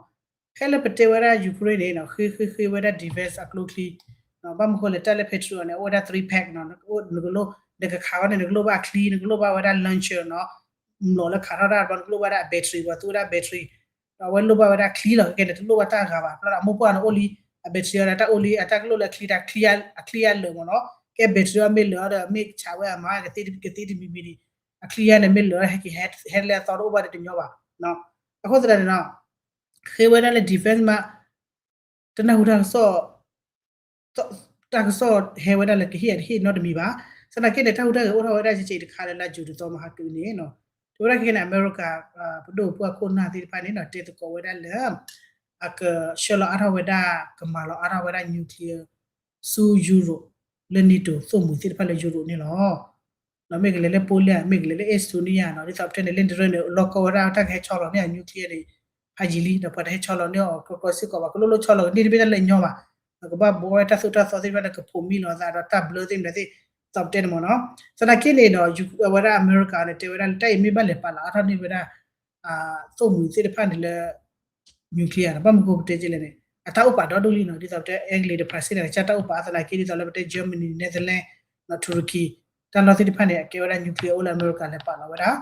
ဖဲလၢပတဲဝဲဒၣ် Ukraine န့ၣ် ဃ့ဃ့ဃ့ဝဲဒၣ် defense အကျိချံ ဘၣ်မနုၤဃိလဲၣ် တၢ်လၢ Patriot န့ၣ် အိၣ်ဝဲဒၣ် three pack နီၤ, နကလိၣ် နကခးဝဲန့ၣ် နကလိၣ်ဘၣ်အချံ နကလိၣ်ဘၣ်ဝဲဒၣ် launcher နီၤ, မျိာ်လၢခးထီၣ်တၢ်ဘျီ နကလိၣ်ဘၣ်ဝဲဒၣ်အ battery ပှၤသူဝဲဒၣ် battery ဒီးအဝဲလိၣ်ဘၣ်ဝဲဒၣ်ချံလီၤ. ခဲကဲန့ၣ် တလိၣ်ဘၣ်တၢ်ဂၤဘၣ် ဘျီဒီးအမိၢ်ပှၢ်န့ၣ်အိၣ်လံ အ battery အီၤဒီးတၢ်အိၣ်လံ အတၢ်ကလိၣ်လၢအချံတၢ် အချံအလၢာ်မ့ၢ်နီၤ. ကဲ battery အီၤမ့ၢ်လၢာ်အီၤဒီး မ့ၢ်ဆးဝဲအမါကသ့တမံၤမံၤဒံး အချံယါန့ၣ်မ့ၢ်လၢာ်အီၤ ဟဲက့ၤဟဲလၢအသီတအိၣ်ဘၣ်ဒီးတညီဘၣ်. အဃိသတးန့ၣ်နီၤ ဃ့ဝဲဒၣ်လၢ defense မး တနၢ်ဟူတၢ်ကစီၣ် တၢ်ကစီၣ်ဟဲဝဲဒၣ်လၢကဟ့ၣ်အတဟ့ၣ်နီတမံၤဘၣ်. သနာ်က့န့ၣ် တၢ်ဟူးတၢ်ဂဲၤအိၣ်ထီၣ်ဝဲဒၣ်ယက့တခါလၢလါယူၤတသီမဟါတုၤန့ၣ်နီၤ, တဲဝဲဒၣ်ခဲကဲန့ၣ် အမဲရကၤ ပဒိၣ်ပှၢ်ခိၣ်နၢ်သ့ၣ်တဖၣ်န့ၣ်နီၤ တဲသကိးဝဲဒၣ်လၢ အကဆှၢလီၤအါထီၣ်ဝဲဒၣ် ကမၤလီၤအါထီၣ်ဝဲဒၣ် nuclear ဆူ Europe လၢ NATO သိၣ်မှံၤသ့ၣ်တဖၣ်လၢ Europe န့ၣ်လီၤ. ဒီးမ့ၢ်ကလဲၤလၢ Poland မ့ၢ်ကလဲၤလၢ Estonia နီၤ ဒ်သိးပတဲန့ၣ် လၢတရၢန့ၣ် လီၢ်ကီဝဲဒၣ်တၢ်ကဟဲဆီလီၤန့ၢ်အ nuclear န့ၣ် ဖးယံာ်လံ ဒီးပှၤတဟဲဆီလီၤန့ၢ်အီၤကီကီစ့ၢ်ကီးဘၣ် ကလိၣ်လိၣ်ဆီလီၤကန့ၢ်တဘ့ၣ်တၢ်လၢအညီဘၣ်, ကဘၣ်ဘှီဝဲတၢ်သိၣ်တၢ်သီသ့ၣ်တဖၣ်လၢကဖိးမံလီၤအသးဒီးတၢ်ဘျၢသ့ၣ်မနုၤသ့ၣ် ဒ်သိးပတဲန့ၣ်မ့ၢ်နီၤ, သနာ်က့န့ၣ်ဒီး ဝဲဒၣ်အမဲရကၤန့ၣ် တဲဝဲဒၣ်လၢတၢ်အံၤမ့ၢ်ဘၣ်လဲၤပာ်လီၤအါထီၣ်န့ၢ်ဝဲဒၣ် သိၣ်မှံၤသ့ၣ်တဖၣ်န့ၣ်လၢ nuclear နီၤ ဘၣ်မနုၤဃိပတဲကလဲၣ်န့ၣ် အတၢ်အိၣ်ပာ်ဒီဒူၣ်လံနီၤ ဒ်သိးပတဲ အဲကလံးဒီး Brazil န့ၣ် ကစၢ်တၢ်အိၣ်ပာ်သနာ်က့ ဒ်သိးလၢပတဲ Germany Netherlands နီၤ Turkey တၢ်လီၢ်သ့ၣ်တဖၣ်န့ၣ် အကဲဝဲဒၣ် nuclear အိၣ်လၢအမဲရကၤလဲၤပာ်လီၤဝဲဒၣ်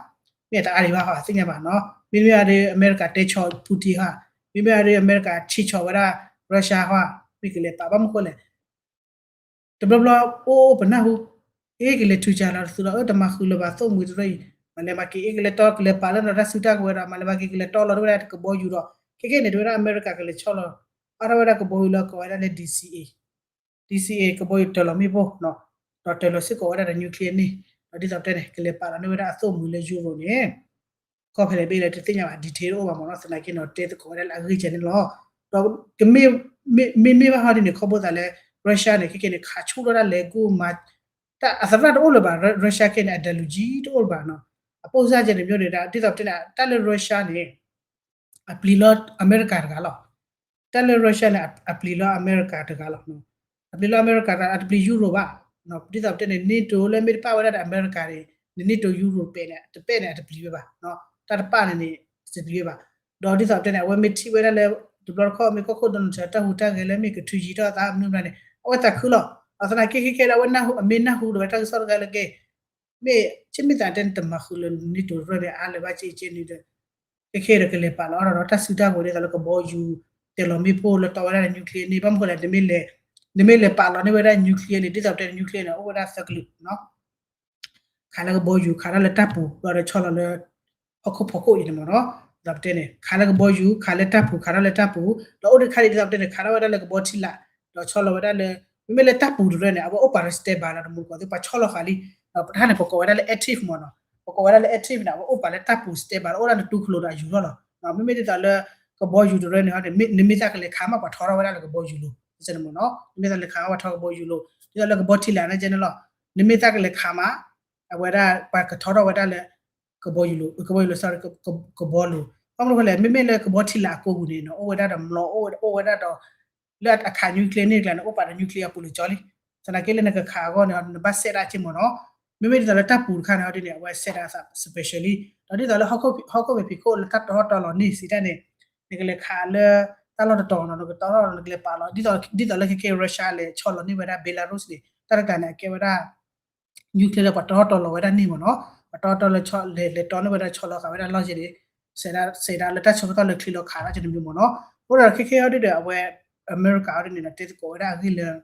မ့ၢ်အတအါဒံးဘၣ်ဟီ သ့ၣ်ညါဘၣ်နီၤ မ့မ့ၢ်အဒုး အမဲရကၤတဲဆီၣ် Putin ဟီ မ့မ့ၢ်အဒုး အမဲရကၤထံၣ်ဆီၣ်ဝဲဒၣ် Russia ဟီ မ့ၢ်ကလဲၤပာ်ဘၣ်မနုၤဃိလဲၣ် တဘျီဘျီအိၣ်အိၣ်ပနၢ်ဟူ အ့ၣ်ကလဲၤထူၣ်ကၢ်လီၤတသုးလီၤ အၢတမၤဃုာ်လၢၤဘၣ်သိၣ်မှံၤတရၢအံၤ မၤလဲၤမၤက့ၤ အ့ၣ်ကလဲၤတီကလဲၤပာ်လၢနီၤတၢ်စုတၢ်ကဝဲၤဒီး မၤလဲၤမၤက့ၤကလဲၤတီလီၤဒၣ်ဝဲဒၣ်တကဘီယူၤဒီး ခဲကဲန့ၣ် တဝဲဒၣ်အမဲရကၤကလဲၤဆီလီၤ အါထီၣ်ဝဲဒၣ်ကဘီယူၤလၢကိးဝဲဒၣ်လၢ DCA DCA ကဘီယူၤတၢၤလီၤမ့ၣ်ပိၢ်နီၤ ဒီးတၢၤလီၤစ့ၢ်ကီးဝဲဒၣ်ဒီး nuclear န့ၣ် ဒီးဒ်သိးပတဲန့ၣ် ကလဲၤပာ်လီၤန့ၢ်ဝဲဒၣ်အသိၣ်မှံၤလၢ Europe န့ၣ် ကီၢ်ဖဲလဲၣ်ဘ့ၣ်လဲၣ်တသ့ၣ်ညါဘၣ် detail တအိၣ်ဘၣ်မ့ၢ်နီၤ သနာ်က့နီၤ တဲသကိးဝဲဒၣ်လၢအဂ့ၢ်ကဲန့ၣ်လီၤ. ဒီးကမ့ၢ် မ့မ့ၢ်ဘၣ်ဟီဒ်န့ၣ် ခီဖျိသးလၢ Russia န့ၣ် ခဲကဲန့ၣ် ခးဆူၣ်ထီၣ်ဒၣ်လဲာ်ကူၣ်မၤ တၢ်အသရၣ်တအိၣ်လၢၤဘၣ် Russia ခဲန့ၣ် အဒၢးလူၤကံတအိၣ်လၢၤဘၣ်နီၤ အပိၢ်စၢ်ကဲန့ၣ် မျိုးန့ၣ် ဒ်သိးပတဲန့ၣ် တၢ်လၢ Russia န့ၣ် အပျံၤလၢအမဲရကၤတဂၤလီၤ. တၢ်လၢ Russia န့ၣ် အပျံၤလၢအမဲရကၤတဂၤလီၤ. အပျံၤလၢအမဲရကၤတဂၤ အတပျံၤ Europe ဘၣ်. ဒ်သိးပတဲန့ၣ် NATO လၢမ့ၢ်တပာ်ဝဲဒၣ်ဒီးအမဲရကၤန့ၣ် န NATO Europe ပဲာ်န့ၣ် တပဲာ်န့ၣ် အတပျံၤဝဲဘၣ်. တၢ်တပာ်န့ၣ်န့ၣ် တပျံၤဝဲဘၣ်. ဒီးဒ်သိးပတဲန့ၣ် အဝဲမ့ၢ်ထံၣ်ဝဲဒၣ်လၢ တဘျီတခီၣ်မ့ၢ်ကီၢ်ခိၣ် Donald Trump တၢ်ဟူးတၢ်ဂဲၤလၢမ့ၢ်ကထုးယံၤထီၣ်အသးမနုၤမနုၤန့ၣ် အဝဲသးခုလီၤ. သနာ်က့ခဲခဲဒီး အဝဲအမ့ၢ်နၢ်ဟူဒီးဝဲတၢ်ကစီၣ်တဂၤလၢကဲ မ့ၢ်ဆ့မ့ၢ်သးတဲန့ၣ် တမၤဃုာ်လၢ NATO ရၢၢ်န့ၣ် အါလၢၤဘၣ်က့ကဲန့ၣ်ဒီး ခဲခဲဒီးကလဲၤပာ်လီၤအါထီၣ်ဒီးတၢ်စုတၢ်ကဝဲၤဒ်သိးလၢကဘီယူၤ တၢၤလီၤမ့ၣ်ပိၢ်လၢတီဝဲဒၣ်လၢ nuclear န့ၣ် ဘၣ်မနုၤဃိလဲၣ် နမ့ၢ်လဲၤ နမ့ၢ်လဲၤပာ်လီၤန့ၢ်ဝဲဒၣ် nuclear န့ၣ် ဒ်သိးပတဲန့ၣ် nuclear န့ၣ် အိၣ်ဝဲဒၣ်သၢကလုာ်နီၤ ခးလၢကဘီယူၤ ခးဒၣ်လၢတၢ်ပူၤ ဘျီဒီးဆီလီၤလၢ ဟီၣ်ခိၣ်ဖီခိၣ်အံၤန့ၣ်မ့ၢ်နီၤ ဒ်သိးပတဲန့ၣ် ခးလၢကဘီယူၤ ခးလၢတၢ်ပူၤ ခးထီၣ်လၢတၢ်ပူၤ ဒီးအိၣ်ဒံးတခါဒ်သိးပတဲန့ၣ် ခးထီၣ်ဝဲဒၣ်လၢကဘီထံလာ် ဒီးဆီလီၤဝဲဒၣ်လၢ မ့မ့ၢ်လၢတၢ်ပူၤတရၢန့ၣ် အဝဲအိၣ်ပာ်လၢ standby လီၤ တမူတကိးသ့ၣ် ပှၤဆီလီၤဃာ်လံ ဒီးတၢ်န့ၣ် ပကိးဝဲဒၣ်လၢ active မ့ၢ်နီၤ ပကိးဝဲဒၣ်လၢ active န့ၣ် အဝဲအိၣ်ပာ်လၢတၢ်ပူၤ standby လီၤ အိၣ်ဒၣ်လၢတူၢ်ခလိာ်ဒီးအယူၤထီၣ်လီၤ မ့မ့ၢ်ဒ်သိးလၢ ကဘီယူၤတရၢန့ၣ် နမ့ၢ်သးကလဲၤခးမး ပှၤထီထီၣ်ဝဲဒၣ်လၢကဘီယူၤလိၤ မ့ၢ်နီၤ နမ့ၢ်သးလဲၤခးမး ပှၤထီကဘီယူၤလိၤ ဒ်သိးလၢကဘီထံလာ်န့ၣ်ကဲန့ၣ်လီၤ နမ့ၢ်သးကလဲၤခးမး အဝဲဒၣ် ပှၤကထီထီၣ်ဝဲဒၣ်လၢ ကဘီယူၤလိၤ ကဘီယူၤလိၤ sorry ကဘီလိၤ ဘၣ်မနုၤဃိလဲၣ် မ့မ့ၢ်လၢကဘီထံလာ်အကိာ်ပူၤန့ၣ် အိၣ်ဝဲဒၣ်ဒီးမျိာ် အိၣ်ဝဲဒၣ်ဒီး လၢအခး nuclear န့ၣ်ကျါန့ၣ် အိၣ်ပာ်ဒီး nuclear အပူၤလၢကၠီလံ သနာ်က့လၢနကခးအဂီၢ်န့ၣ် နဘၣ် set ဒၣ်က့မ့ၢ်နီၤ မ့မ့ၢ်ဒ်သိးလၢတၢ်ပူၤတခါန့ၣ်ဒ်န့ၣ် အဝဲ set ဒၣ်အသး special လံ ဒီးဒ်သိးလၢဟီၣ်ခိၣ်ဖံးခိၣ်လၢတၢ်တီထီၣ်တီလီၤန့ၣ်စံးတၢ်န့ၣ် နကလဲၤခးလၢ တၢ်လီၢ်တတီၤနီၤ နကတီထီၣ် နကလဲၤပာ်လီၤ ဒ်သိးလၢခဲခဲ Russia လဲၤဆီလီၤန့ၢ်ဝဲဒၣ် Belarus န့ၣ် တၢ်တခါန့ၣ် အကဲဝဲဒၣ် nuclear လၢပှၤတီထီၣ်တီလီၤဝဲဒၣ်န့ၣ်မ့ၢ်နီၤ ပှၤတီထီၣ်တီလၢ လဲၤတီန့ၢ်ဝဲဒၣ်ဆီလီၤဃာ်ဝဲဒၣ်လီၢ်ယဲၢ်န့ၣ် စဲးဒၣ်လၢတၢ်ဆၢကတီၢ်လၢချံလီၤခးဒၣ်ကဲန့ၣ်မ့ၢ်နီၤ အဃိဒီးခဲခဲအံၤဒ်ဒီး အဝဲ အမဲရကၤအံၤဒ်န့ၣ်ဒီး တဲသကိးဝဲဒၣ်အဂ့ၢ်လၢ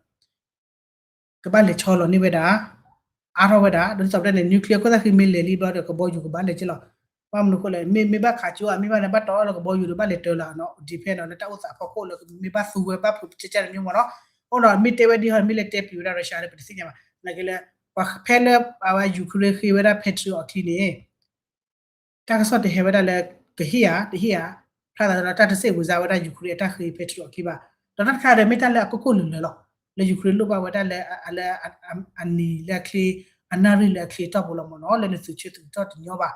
ကဘၣ်လဲၤဆီလီၤန့ၢ်ဝဲဒၣ် အါထီၣ်ဝဲဒၣ် ဒ်သိးပတဲန့ၣ် nuclear ခိၣ်သၣ်ဃံမ့ၢ်လဲၤလံဘျီဒီး ကဘီယူၤကဘၣ်လဲၤက့လီၤ ဘၣ်မနုၤဃိလဲၣ် မ့ၢ်မ့ၢ်ဘၣ်ခးကၠိ မ့ၢ်ဘၣ်န့ၣ် ဘၣ်တီအီၣ်လၢကဘီယူၤဒီး ဘၣ်လဲၤတၢၤလၢနီၤ depend နီၤ လၢတၢ်အိၣ်သးဖီခိၣ်လၢမ့ၢ်ဘၣ်သူဝဲဘၣ်ဖုးကဲကဲန့ၣ်မ့ၢ်နီၤ အဃိဒီးမ့ၢ်တဲဝဲဒ်ဟီ မ့ၢ်လဲၤတဲပျံၤဝဲဒၣ် Russia လၢပတသ့ၣ်ညါဘၣ် သနာ်က့လၢ ပှၤဖဲလၢအဝဲ Ukraine ဃ့ဝဲဒၣ် Patriot အချံန့ၣ် တၢ်ကစီၣ်တဟဲဝဲဒၣ်လၢ ကဟ့ၣ်ဧါ တဟ့ၣ်ဧါ ဖျါသးဒီးတၢ်တစဲးဝံၤစါဝဲဒၣ် Ukraine အတၢ်ဃ့ Patriot အချံဘၣ် ဒီးတၢ်တခါဒီးမ့ၢ်တၢ်လၢအကီၢ်ခိၣ်လၢာ်လၢာ်လီၤ လၢ Ukraine လိၣ်ဘၣ်ဝဲဒၣ်လၢ လၢ အနံၤလၢအချ့ အနၣ်ရံၣ်လၢအချ့အတီၢ်ပူၤလီၤမ့ၢ်နီၤ လၢနသုးဆၢသုးကတီၢ်တညီဘၣ်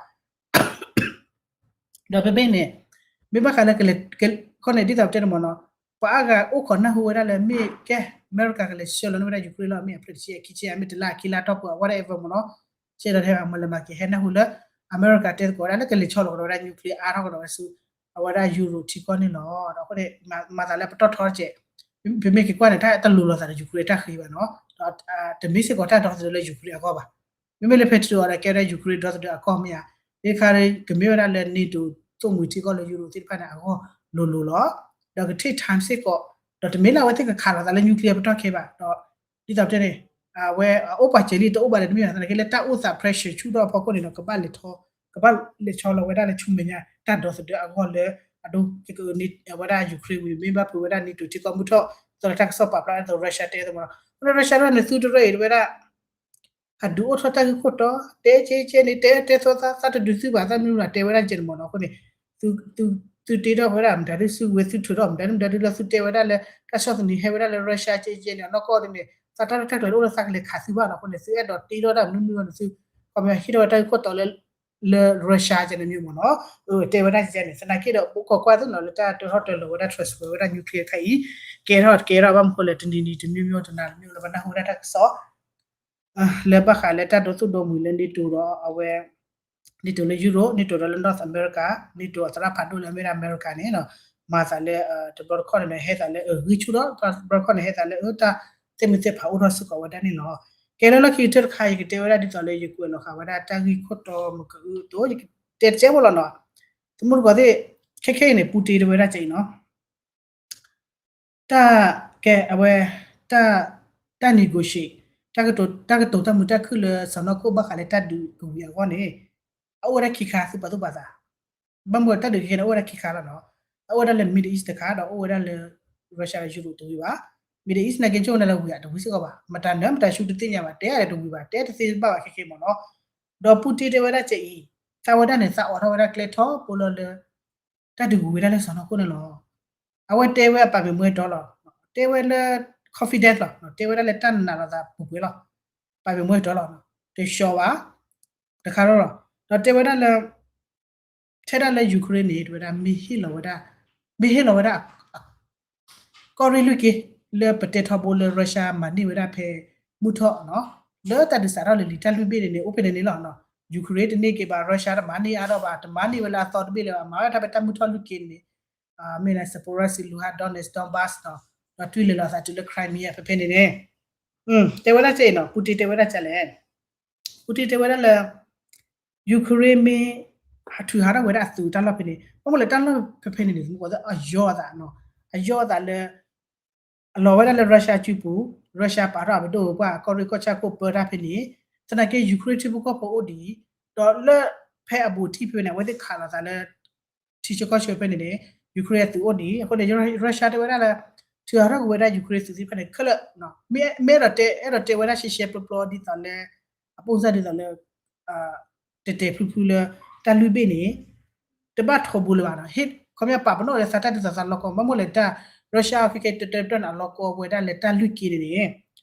ဒီးဖဲဖဲန့ၣ် မ့ၢ်ဘၣ်ဃးလၢကလဲၤ ခီန့ၣ်ဒ်သိးပတဲန့ၣ်မ့ၢ်နီၤ ပှၤအါဂၤအိၣ်ခိးနၢ်ဟူဝဲဒၣ်လၢမ့ၢ်ကဲ အမဲရကၤကလဲၤဆှၢလီၤန့ၢ်ဝဲဒၣ် Ukraine လီၤ မ့ၢ်အဖျၢၣ်တဆံ ခံဆံ မ့ၢ်တလါခံလါတီၢ်ပူၤ whatever မ့ၢ်နီၤ, ဆဲးဒီးထဲအမၤလၢမၤက့ၤ ဟဲနၢ်ဟူလၢ အမဲရကၤတဲသကိးဝဲဒၣ်လၢကလဲၤဆီလီၤကဒီးဝဲဒၣ် nuclear အါထီၣ်ကဒီးဝဲဆူ အဝဲဒၣ် Europe ထံကီၢ်န့ၣ်လီၤ. ဒီးအဃိန့ၣ် မၤသးလၢပတီၢ်ထီတစဲး ပမ့ၢ်က့ၤကွၢ်န့ၣ် တၢ်တလိၤလိာ်သးဒီး Ukraine တၢ်ဃ့ဘၣ်နီၤ, ဒီးတမ့ၢ်စ့ၢ်ကီးတၢ်ဒီသဒၢလၢ Ukraine အဂီၢ်ဘၣ်. မ့မ့ၢ်လၢ Patriot ဒီးကဲဝဲဒၣ် Ukraine ဒီသဒၢအကီၢ်မ့ၢ်ဧါ, ဒ်ခါကမ့ၢ်ဝဲဒၣ်လၢ NATO သိၣ်မှံၤထံကီၢ်လၢ Europe သ့ၣ်တဖၣ်န့ၣ် အဂီၢ်လိၤလိၤလီၤ. ဒီးကထံၣ် time စ့ၢ်ကီး, ဒီးတမ့ၢ်လၢအဝဲသ့ၣ်ကခးလိာ်သးလၢ nuclear ပတီၢ်ခဲဘၣ်, ဒီးဒ်သိးပတဲန့ၣ် အဝဲအအိၣ်ပာ်စၢၤလံတအိၣ်ဘၣ်ဒီးတမ့ၢ်ဘၣ်သနာ်က့ လၢတၢ်အိၣ်သး pressure ဆူၣ်ထီၣ်အဖီခိၣ်န့ၣ်ဒီး ကဘၣ်လဲၤထီ ကဘၣ်လဲၤဆီလီၤဝဲဒၣ်လၢဆူမဲာ်ညါ တၢ်ဒီသဒၢအဂီၢ်လၢ အဒိ အဝဲဒၣ် Ukraine ဝံၤ မ့ၢ်ဘၣ်ဖုးဝဲဒၣ် NATO ထံကီၢ်မုၢ်ထီၣ် သိးလၢတၢ်ကစီၣ်ပာ်ဖျါဒ်သိး Russia တဲသ့မ့ၢ်နီၤ, အဃိန့ၣ် Russia ဒ်န့ၣ်သုတရၢအံၤတဝဲဒၣ် အဒုးအိၣ်ထီၣ်တၢ်ဂ့ၢ်ခိၣ်တီ, တဲကဲကဲန့ၣ် တဲတဲသီသီ သးတဒုးသုဘၣ် သးမနုၤမတၤတဲဝဲဒၣ်ကဲန့ၣ်မ့ၢ်နီၤ, အဃိန့ၣ် သုတ့ထီၣ်ဝဲဒၣ်မတၤဒုး သုဝဲသုထုးထီၣ်မတၤဒုးမတၤဒုးလၢသုတဲဝဲဒၣ်လၢ တၢ်ဆီၣ်သနံးဟဲဝဲဒၣ်လၢ Russia ကဲကဲန့ၣ် အနီၢ်ကီၢ်ဒ်န့ၣ် သးတၢ်ရဲၣ်တၢ်ကျဲၤတအိၣ်လၢသးကလဲၤခးသုဘၣ်နီၤ, အဃိန့ၣ် သုအဲၣ်ဒိးတ့ထီၣ်တၢ်မနုၤမနုၤဒီးသု ခီပညီဟ့ၣ်ထီၣ်ဝဲတၢ်ဂ့ၢ်ခိၣ်တီလၢ လၢ Russia ကဲန့ၣ်မ့ၢ်နီၤ, တဲဝဲဒၣ်ကဲန့ၣ် သနာ်က့ဒီး ပကကွၢ်သုနီၤ လၢတၢ်တဟီၣ်တလီၤဝဲဒၣ် transfer ဝဲဒၣ် nuclear ခါအံၤ ကဲထီၣ်တကဲထီၣ် ဘၣ်မနုၤဃိလဲၣ် တနံၤနံၤတမံၤမံၤတနၤတမံၤလၢပနၢ်ဟူဝဲဒၣ်တၢ်ကစီၣ် လၢဘၣ်ဃးလၢတၢ်ဒိသူၣ်ဒိမုၢ်လၢ NATO ဒီးအဝဲ NATO လၢ Europe, NATO ဒီးလၢ North America, NATO အသရၣ်ဖးဒိၣ်လၢအမ့ၢ်ဒၣ်အမဲရကၤန့ၣ် မၤသးလၢ တဘျီတခီၣ်န့ၣ် ဟဲသးလၢဂံၢ်ဆူၣ်ထီၣ် တဘျီတခီၣ်န့ၣ် ဟဲသးလၢတၢ်သ့ၣ်မုၢ်သ့ၣ်ဖးအိၣ်ထီၣ်စ့ၢ်ကီးဝဲဒၣ်န့ၣ်လီၤ. ကဲလၢလီၢ်ခံကတၢၢ်တခါ ယကတဲဝဲဒၣ်ဒ်သိးလၢယကွဲးလီၤဃာ်ဝဲဒၣ်တၢ်ဂ့ၢ်ခိၣ်တီမကအုအသိး ယကတဲတစဲးဖိလီၤနီၤ. သမူသကိးသ့ၣ် ခဲခဲအံၤန့ၣ် ပူတ့တဲဝဲဒၣ်ကဲအံၤနီၤ တၢ်ကဲအဝဲ တၢ် တၢ် negotiate တၢ်ကတိၤတၢ်မုာ်တၢ်ခုၣ်လၢစီၤနီၢ်ခိၣ်ဘၣ်ဃးလၢတၢ်ဒုးကဝံၤအဂီၢ်န့ၣ် အအိၣ်ဝဲဒၣ်ခံခါသုပာ်သူၣ်ပာ်သး, ဘၣ်မနုၤတၢ်ဒုးကဲန့ၣ် အိၣ်ဝဲဒၣ်ခံခါလီၤနီၤ. အအိၣ်ဝဲဒၣ်လၢ Middle East တခါ ဒီးအိၣ်ဝဲဒၣ်လၢ Russia ဒီး Europe တဝံၤဘၣ်. Middle East နာ်က့ ကၠိၣ်နၤလၢဝံၤဧါ တဝံၤစ့ၢ်ကီးဘၣ်. မတၤနၢၤမတၤဆူတသ့ၣ်ညါဘၣ် တဲအါလဲၣ်တဝံၤဘၣ် တဲတသ့ဘၣ်ဘၣ်ခဲခဲမ့ၢ်နီၤ. ဒီးပူတ့တဲဝဲဒၣ်ကဲအံၤ သးဝဲဒၣ်န့ၣ် သးအိးထီၣ်ဝဲဒၣ်ကျဲထီဘိလီၤလၢ တၢ်ဒုးကဝံၤဝဲဒၣ်လၢစီၤနီၢ်ခိၣ်န့ၣ်လီၤ. အဝဲတဲဝဲအပာ်မ့ၢ်မွဲတီလီၤ. တဲဝဲလၢ confidence လီၤ. တဲဝဲဒၣ်လၢတၢ်နာ်လိာ်သးပူၤကွံာ်လီၤ. ပာ်မ့ၢ်မွဲတီလီၤ. တဆှီဘၣ်. တခါလီၤ. ဒီးတဲဝဲဒၣ်လၢ ထဲဒၣ်လၢ Ukraine န့ၣ် တဲဝဲဒၣ် မ့ၢ်ဟ့ၣ်လီၤဝဲဒၣ် မ့ၢ်ဟ့ၣ်လီၤဝဲဒၣ် ကီၢ်ရ့ၣ်လွံၢ်က့ လၢပတဲထီဘိလၢ Russia မၤန့ၢ်ဝဲဒၣ်ဖဲမုၢ်ထီၣ်နီၤ, လၢတၢ်ဒုးစးထီၣ်လၢလံာ်တၢ်လွံၢ်ဘ့ၣ်န့ၣ်န့ၣ် အိၣ်ဖဲန့ၣ်န့ၣ်လီၤ. Ukraine တန့ၢ်က့ၤဘၣ် Russia တမၤန့ၢ်အါထီၣ်ဘၣ်, တမၤန့ၢ်ဝဲလၢအသီတဘ့ၣ်လၢၤဘၣ်, မၤဝဲဒၣ်ဖဲတၢ်မုၢ်ထီၣ်လွံၢ်က့န့ၣ် မ့ၢ်လၢ Zaporizhzhia လူၤဟး Donetsk Donbas နီၤ, ဒီးတွံၢ်လဲၤလီၤသးတုၤလၢ Crimea ဖဲဖဲန့ၣ်န့ၣ် တဲဝဲဒၣ်ကဲအံၤနီၤ, ပူတ့တဲဝဲဒၣ်ကဲလဲၣ် ပူတ့တဲဝဲဒၣ်လၢ Ukraine မ့ၢ် ထုးဟးထီၣ်ဝဲဒၣ်အသုးတၢ်လီၢ်ဖဲန့ၣ် ဘၣ်မနုၤလဲၣ် တၢ်လီၢ်ဖဲဖဲန့ၣ်န့ၣ် သမူသကိးသ့ၣ် အယီအသးနီၤ, အယီအသးလၢ အလီၤဝဲဒၣ်လၢ Russia စုပူၤ, Russia ပာ်ထီၣ်အပဒိၣ်ပှၢ် ကီၢ်ရ့ၣ်ကီၢ်ဆၣ်ခိၣ်ပၢတၢ်ဖဲန့ၣ်, သနာ်က့ Ukraine ထံဖိကီၢ်ဖိအိၣ်ဒံး, ဒီးလၢဖဲအဘူးအတံၢ်ဖဲန့ၣ် အဝဲသ့ၣ်ခးလိာ်သးလၢ ထံဆၢကီၢ်ဆၢဖဲန့ၣ်န့ၣ် Ukraine အသုးအိၣ်ဒံး, အဃိန့ၣ် Russia တဲဝဲဒၣ်လၢ ထုးဟးထီၣ်ကွံာ်ဝဲဒၣ် Ukraine သုးသ့ၣ်တဖၣ်န့ၣ် ခဲလၢာ်, မ့ၢ်အဲၣ်ဒိးတဲ အဲၣ်ဒိးတဲဝဲဒၣ်ရှဲရှဲပျီပျီဒ်သိးလၢ အပိၢ်စၢ်ဒ်သိးလၢ တဲာ်တဲာ်ဖျုဖျုလၢ တၢ်လွံၢ်ဘ့ၣ်န့ၣ် တဘၣ်ထိးဘူးလၢၤဘၣ်နီၤ, ခီပညီပာ်ပနီၣ်လၢသးတၢ်ဒ်သိးသးလီၢ်ကီၢ် ဘၣ်မနုၤလဲၣ်တၢ် Russia အဖံကဲတၢ်တၢ်န့ၣ် အလီၢ်ကီၢ်ဝဲဒၣ်လၢတၢ်လွံၢ်က့န့ၣ်န့ၣ်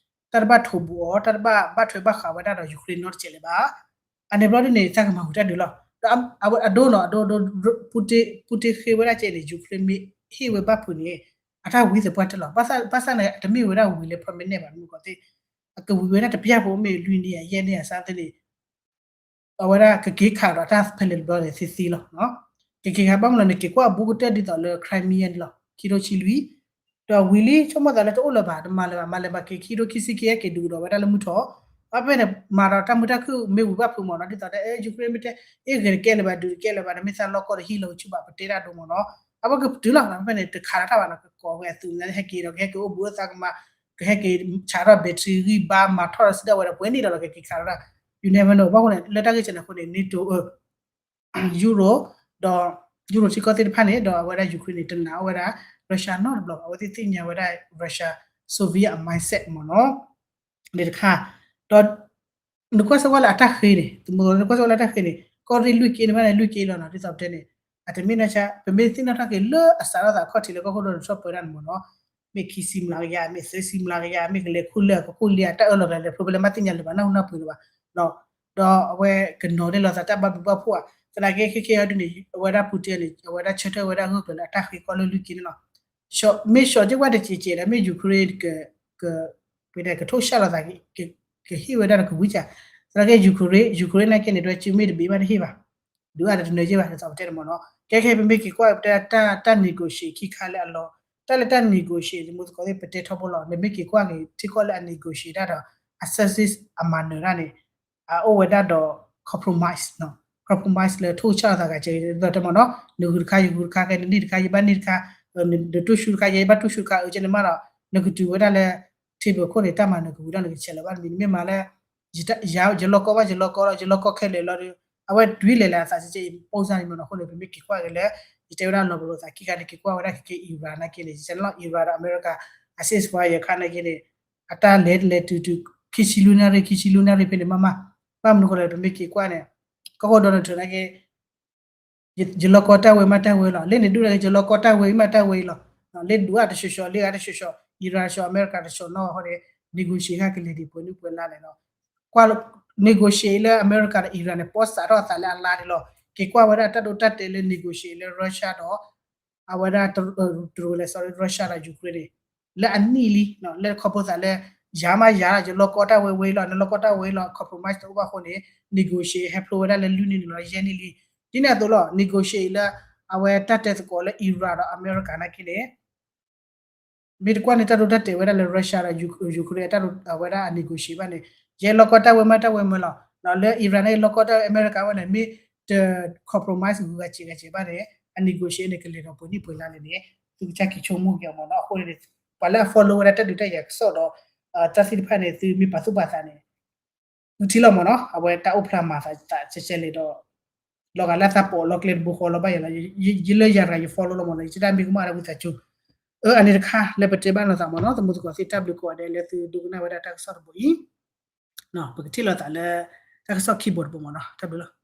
တၢ်တဘၣ်ထိးဘူးအီၤ တၢ်တဘၣ်ဘၣ်ထွဲဘၣ်ဃးဝဲဒၣ်ဒီး Ukraine နီတစဲးလၢၤဘၣ်. အန့ၣ်ဘျီဒ်န့ၣ် သးကမၤဝံၤတၢ်ဒုးလီၤ. ဒီးအဒိနီၤ အဒိ ပူတ့ဃ့ဝဲဒၣ်ကဲန့ၣ် Ukraine မ့ၢ်ဟ့ၣ်ဝဲဘၣ်ဖုးန့ၣ် အတၢ်ဝံသပှၢ်တၢၢ်လီၤ. ဘၣ်ဆၣ်န့ၣ် အတမ့ၢ်ဝဲဒၣ်ဝံၤလၢ permanent ဘၣ် မုၢ်ကီၢ်သ့ၣ် အကဝံၤဝဲဒၣ်တပျၢ်ဖိ မ့ၢ်လွံၢ်နံၣ်ဧါ ယဲၢ်နံၣ်ဧါ စးသ့ၣ်န့ၣ် အဝဲဒၣ်ကက့ၤခးဒီးတၢ်ဖဲလဲၣ်တဘျီန့ၣ်သ့သ့လီၤ. ကက့ၤခးဘၣ်မနုၤလဲၣ်န့ၣ် က့ၤကွၢ်အဘူးကတၢၢ်ဒ်သိးလၢ Crimea န့ၣ်လီၤ. ခံထိခံလွံၢ် ဒီးဝံၤလံ ဆိကမိၣ်သးလၢတအိၣ်လၢၤဘၣ် တမၤလၢၤဘၣ် မၤလၢၤဘၣ်က့ၤ ခံထိခံဆံခံ ဟဲက့ၤဒုးကဒီးဝဲဒၣ်လၢမုၢ်ထီၣ် အဖဲန့ၣ် မၤဒီးတၢ်မုာ်တၢ်ခုၣ်မ့ၢ်ဝံၤဘၣ်ဖုးမ့ၢ်နီၤ ဒ်သိးတဲ Ukraine မ့ၢ်တဲ အ့ၣ်ဂ့ၤတကဲလၢၤဘၣ် ဒုးတကဲလၢၤဘၣ် နမ့ၢ်သးလီၢ်ကီၢ်ဒီးဟံၣ်လီၤကဆူၣ်ဘၣ် ပတဲတၢ်ဒိၣ်မ့ၢ်နီၤ အဝဲကပတုာ်လီၤ ဖဲန့ၣ် တခးလၢတၢ်ဘၣ်နီၤ ကကိးဝဲအသုးန့ၣ် ဟဲက့ၤဒီး ကဟဲက့ၤအိၣ်ဘူးအသးကမၤ ကဟဲက့ၤဆးထီၣ် battery ဂံၢ်ဘါ မၤထီၣ်ဒီးစံးဒၣ်ဝဲဒီး ပှဲၤန့ၣ်ဒီးလီၤ ကက့ၤခးဒီး you never know ဘၣ်ဃိန့ၣ် လၢတၢ်ဂ့ၢ်ကဲန့ၣ်အဃိန့ၣ် NATO Europe ဒီး Europe ထံကီၢ်သ့ၣ်တဖၣ်န့ၣ် ဒီးအဝဲဒၣ် Ukraine န့ၣ် တနာ်အီၤဝဲဒၣ် Russia နီတဘျီဘၣ် အဝဲသ့ၣ်သ့ၣ်ညါဝဲဒၣ် Russia Soviet အ mindset မ့ၢ်နီၤ န့ၣ်တခါ ဒီး နကွၢ်စ့ၢ်ကီးလၢအတၢ်ဃ့န့ၣ် သမူသကိး နကွၢ်စ့ၢ်ကီးလၢအတၢ်ဃ့န့ၣ် ကီၢ်ရ့ၣ်လွံၢ်က့န့ၣ်ဘၣ်န့ၣ် လွံၢ်က့လီၤနီၤ ဒ်သိးပတဲန့ၣ် အတမ့ၢ်နီၢ်ဆါ ပမ့ၢ်သ့ၣ်နီၣ်ထီၣ်က့ၤလၢအစးထီၣ်သးခီၣ်ထံးလၢကီၢ်ခိၣ်ဒီး Trump ပၢတၢ်န့ၣ်မ့ၢ်နီၤ မ့ၢ်ခံဆံမျးကယၤ မ့ၢ်သၢဆံမျးကယၤ မ့ၢ်ကလဲၤခူၣ်လၢအကခိၣ်လံ အတၢ်အၢၣ်လီၤကလဲၤ ဖဲပလဲၤမၤသ့ၣ်ညါလၢၤဘၣ် နၢ်ဟူနၢ်ပှ့ၤလၢၤဘၣ် ဒီးအဝဲကနီၤန့ၢ်လီၤသးတၢ်ဘၣ်ဘျုးဘၣ်ဖှိၣ်ဧါ သနာ်က့ခဲခဲအံၤဒ်န့ၣ် အဝဲဒၣ် Putin န့ၣ် အဝဲဒၣ်ဆၢထၢၣ်ဝဲဒၣ်ဂၢၢ်ကျၢၤလၢအတၢ်ဃ့ကီၢ်လၢလွံၢ်က့န့ၣ်လီၤ မ့ၢ် short က့ၤကွၢ်တစဲးစဲးဒီး မ့ၢ် Ukraine က ကထိၣ်ဆၣ်လိာ်သး ကဟ့ၣ်ဝဲဒၣ်ဒီးကဝံၤစၢ်, သနာ်က့ Ukraine, Ukraine နာ်က့န့ၣ် ဒွဲစုမ့ၢ်တဘ့ၣ်ဘၣ်တဟ့ၣ်ဘၣ်, ဒုးအါဒီးတနၢၤက့ၤဘၣ် ဒ်သိးပတဲန့ၣ်မ့ၢ်နီၤ. ကဲခဲအံၤ ပမ့ၢ်က့ၤကွၢ်ပတဲတၢ် negotiate ခံခါလၢအလီၤ, တၢ်လၢတၢ် negotiate သမူသကိးသ့ၣ် ပတဲထီဘိလီၤ. နမ့ၢ်က့ၤကွၢ်က့ၤထံကီၢ်လၢအ negotiate တၢ်ဒီး အ service အမၤနၢၤတၢ်န့ၣ် အအိၣ်ဝဲဒၣ်ဒီး compromise, compromise လၢထိၣ်ဆၣ်လိာ်သးဂၤကဲ ဒ်သိးတဲမ့ၢ်နီၤ, နဂုၤတခါ ယဂုၤတခါ ကဲနန့ၢ်တခါ ယဘၣ်န့ၢ်တခါ, နတူၢ်ဆူၣ်တခါ ယဘၣ်တူၢ်ဆူၣ်တခါ အကဲန့ၣ်မးဒီး နကတုၤဝဲဒၣ်လၢ table ခိၣ်န့ၣ် တၢ်မၤနၢၤကဝံၤဒီး နကဆဲးလီၤဘၣ်တမံၤ နမ့ၢ်မၤလၢ ယလီၢ်ကီဘၣ်ယလီၢ်ကီလီၤ ယလီၢ်ကီခဲလၢာ်လီၤဒီး အဝဲဒုးလဲၤလၢအသးစဲကဲ ပုံစံ န့ၣ်မ့ၢ်နီၤ. အဃိန့ၣ် ပမ့ၢ်က့ၤကွၢ်က့ၤလၢ ယတဲဝဲဒၣ်လီၤပလိာ်သးခံခါန့ၣ် က့ၤကွၢ်ဝဲဒၣ်ခဲက့ၤ Iran နာ်က့န့ၣ် ယတဲလီၤ Iran ဒီးအမဲရကၤ အ ceasefire အခါနာ်က့န့ၣ် အတၢ်လဲၤလဲၤတုၤတုၤ ခံဆံလွံၢ်နၣ်ရံၣ် ခံဆံလွံၢ်နၣ်ရံၣ်ဖဲန့ၣ်မးမး, ဘၣ်မနုၤဃိလဲၣ် ပမ့ၢ်က့ၤကွၢ်န့ၣ် ကီၢ်ခိၣ် Donald Trump နာ်က့ ယလီၢ်ကီတၢ်ဝဲမးတၢ်ဝဲလီၤ. လၢန့ၣ်ဒိၣ်ဒၣ်က့ ယလီၢ်ကီတၢ်ဝဲအံၤမးတၢ်ဝဲအံၤလီၤ. လၢဒုးအါတဆှီဆှီ လၢအါတဆှီဆှီ Iran တဆှီ အမဲရကၤတဆှီနီၢ်အဃိန့ၣ် negotiate ဃာ်ကလဲၤဒံးပှဲၤနုၢ်ပှဲၤလါလဲၣ်လီၤ. ကွၢ် negotiate လၢအမဲရကၤဒီး Iran န့ၣ် ပီၣ်စးထီၣ်အသးလၢအလါန့ၣ်လီၤ. က့ၤကွၢ်ဝဲဒၣ်တၢ်ဒိတၢ်တဲာ်လၢ negotiate လၢ Russia ဒီး အဝဲဒၣ် တရူးလဲၣ် sorry Russia ဒီး Ukraine န့ၣ် လၢအနံၣ်လံ လၢခီဖျိသးလၢ ယၤမးယၤ ယလီၢ်ကီတၢ်ဝဲဝဲအံၤလီၤ နလီၢ်ကီတၢ်ဝဲအံၤလီၤ compromise တအိၣ်ဘၣ်အဃိန့ၣ် negotiate ဟဲဖျိဝဲဒၣ်လၢလွံၢ်နံၣ်န့ၣ်လီၤ ယဲၢ်နံၣ်လံ. ဒ်န့ၣ်အသိးလီၤ negotiate လၢ အဝဲတၢ်တဲသကိးလၢ Iran ဒီးအမဲရကၤ နာ်က့န့ၣ် မ့ၢ်တကွၢ်န့ၣ် တၢ်ဒိတၢ်တဲာ်ဝဲဒၣ်လၢ Russia ဒီး Ukraine အတၢ်ဒိ အဝဲဒၣ်အ negotiate ဘၣ်န့ၣ် ယဲလီၢ်ကီတၢ်ဝဲမးတၢ်ဝဲမးလီၤ. လၢ Iran န့ၣ် လီၢ်ကီတၢ်ဝဲ အမဲရကၤဝဲန့ၣ် မ့ၢ်တ compromise ဂုၤဂၤစဲးဂၤစဲးဘၣ်န့ၣ် အ negotiate န့ၣ် ကလဲၤဒီးပှဲၤနံၣ်ပှဲၤလါလဲၣ်န့ၣ် သုကစၢ်က့ၤဆိကမိၣ်က့ၤအီၤမ့ၢ်နီၤ. အဃိန့ၣ် ပှၤလၢအ follow ဝဲဒၣ်တၢ်ဒုးတၢ်ယၤကစီၣ်ဒီး တၢ်သ့ၣ်တဖၣ်န့ၣ် သုမ့ၢ်ပာ်သူၣ်ပာ်သးန့ၣ် သုထံၣ်လီၤမ့ၢ်နီၤ အဝဲတၢ်အိၣ်ဖျါမၤသးစဲးစဲးလဲၣ်ဒီး လီၤဂာ်လၢအသးပီးလီၤကျဲတဘိဃီလီၤဘၣ်ယၤလီၤ. ယလၢယၤတဂၤယ follow လီၤမ့ၢ်နီၤ ယတဲတၢ်မ့ၢ်ကမၣ်ဒီးဝံသးစူၤ အၢ အန့ၣ်တခါလၢပတဲဘၣ်လိာ်သးမ့ၢ်နီၤ သမူသကိးသ့ၣ် တၢ်ဘျုးကိးဂၤဒဲးလၢသုဒိကနၣ်ဝဲဒၣ်တၢ်ကစီၣ်တဘိအံၤ ပကထံၣ်လိာ်သးလၢ တၢ်ကစီၣ်ခံဘိတဘိမ့ၢ်နီၤ တၢ်ဘျုးလီၤ.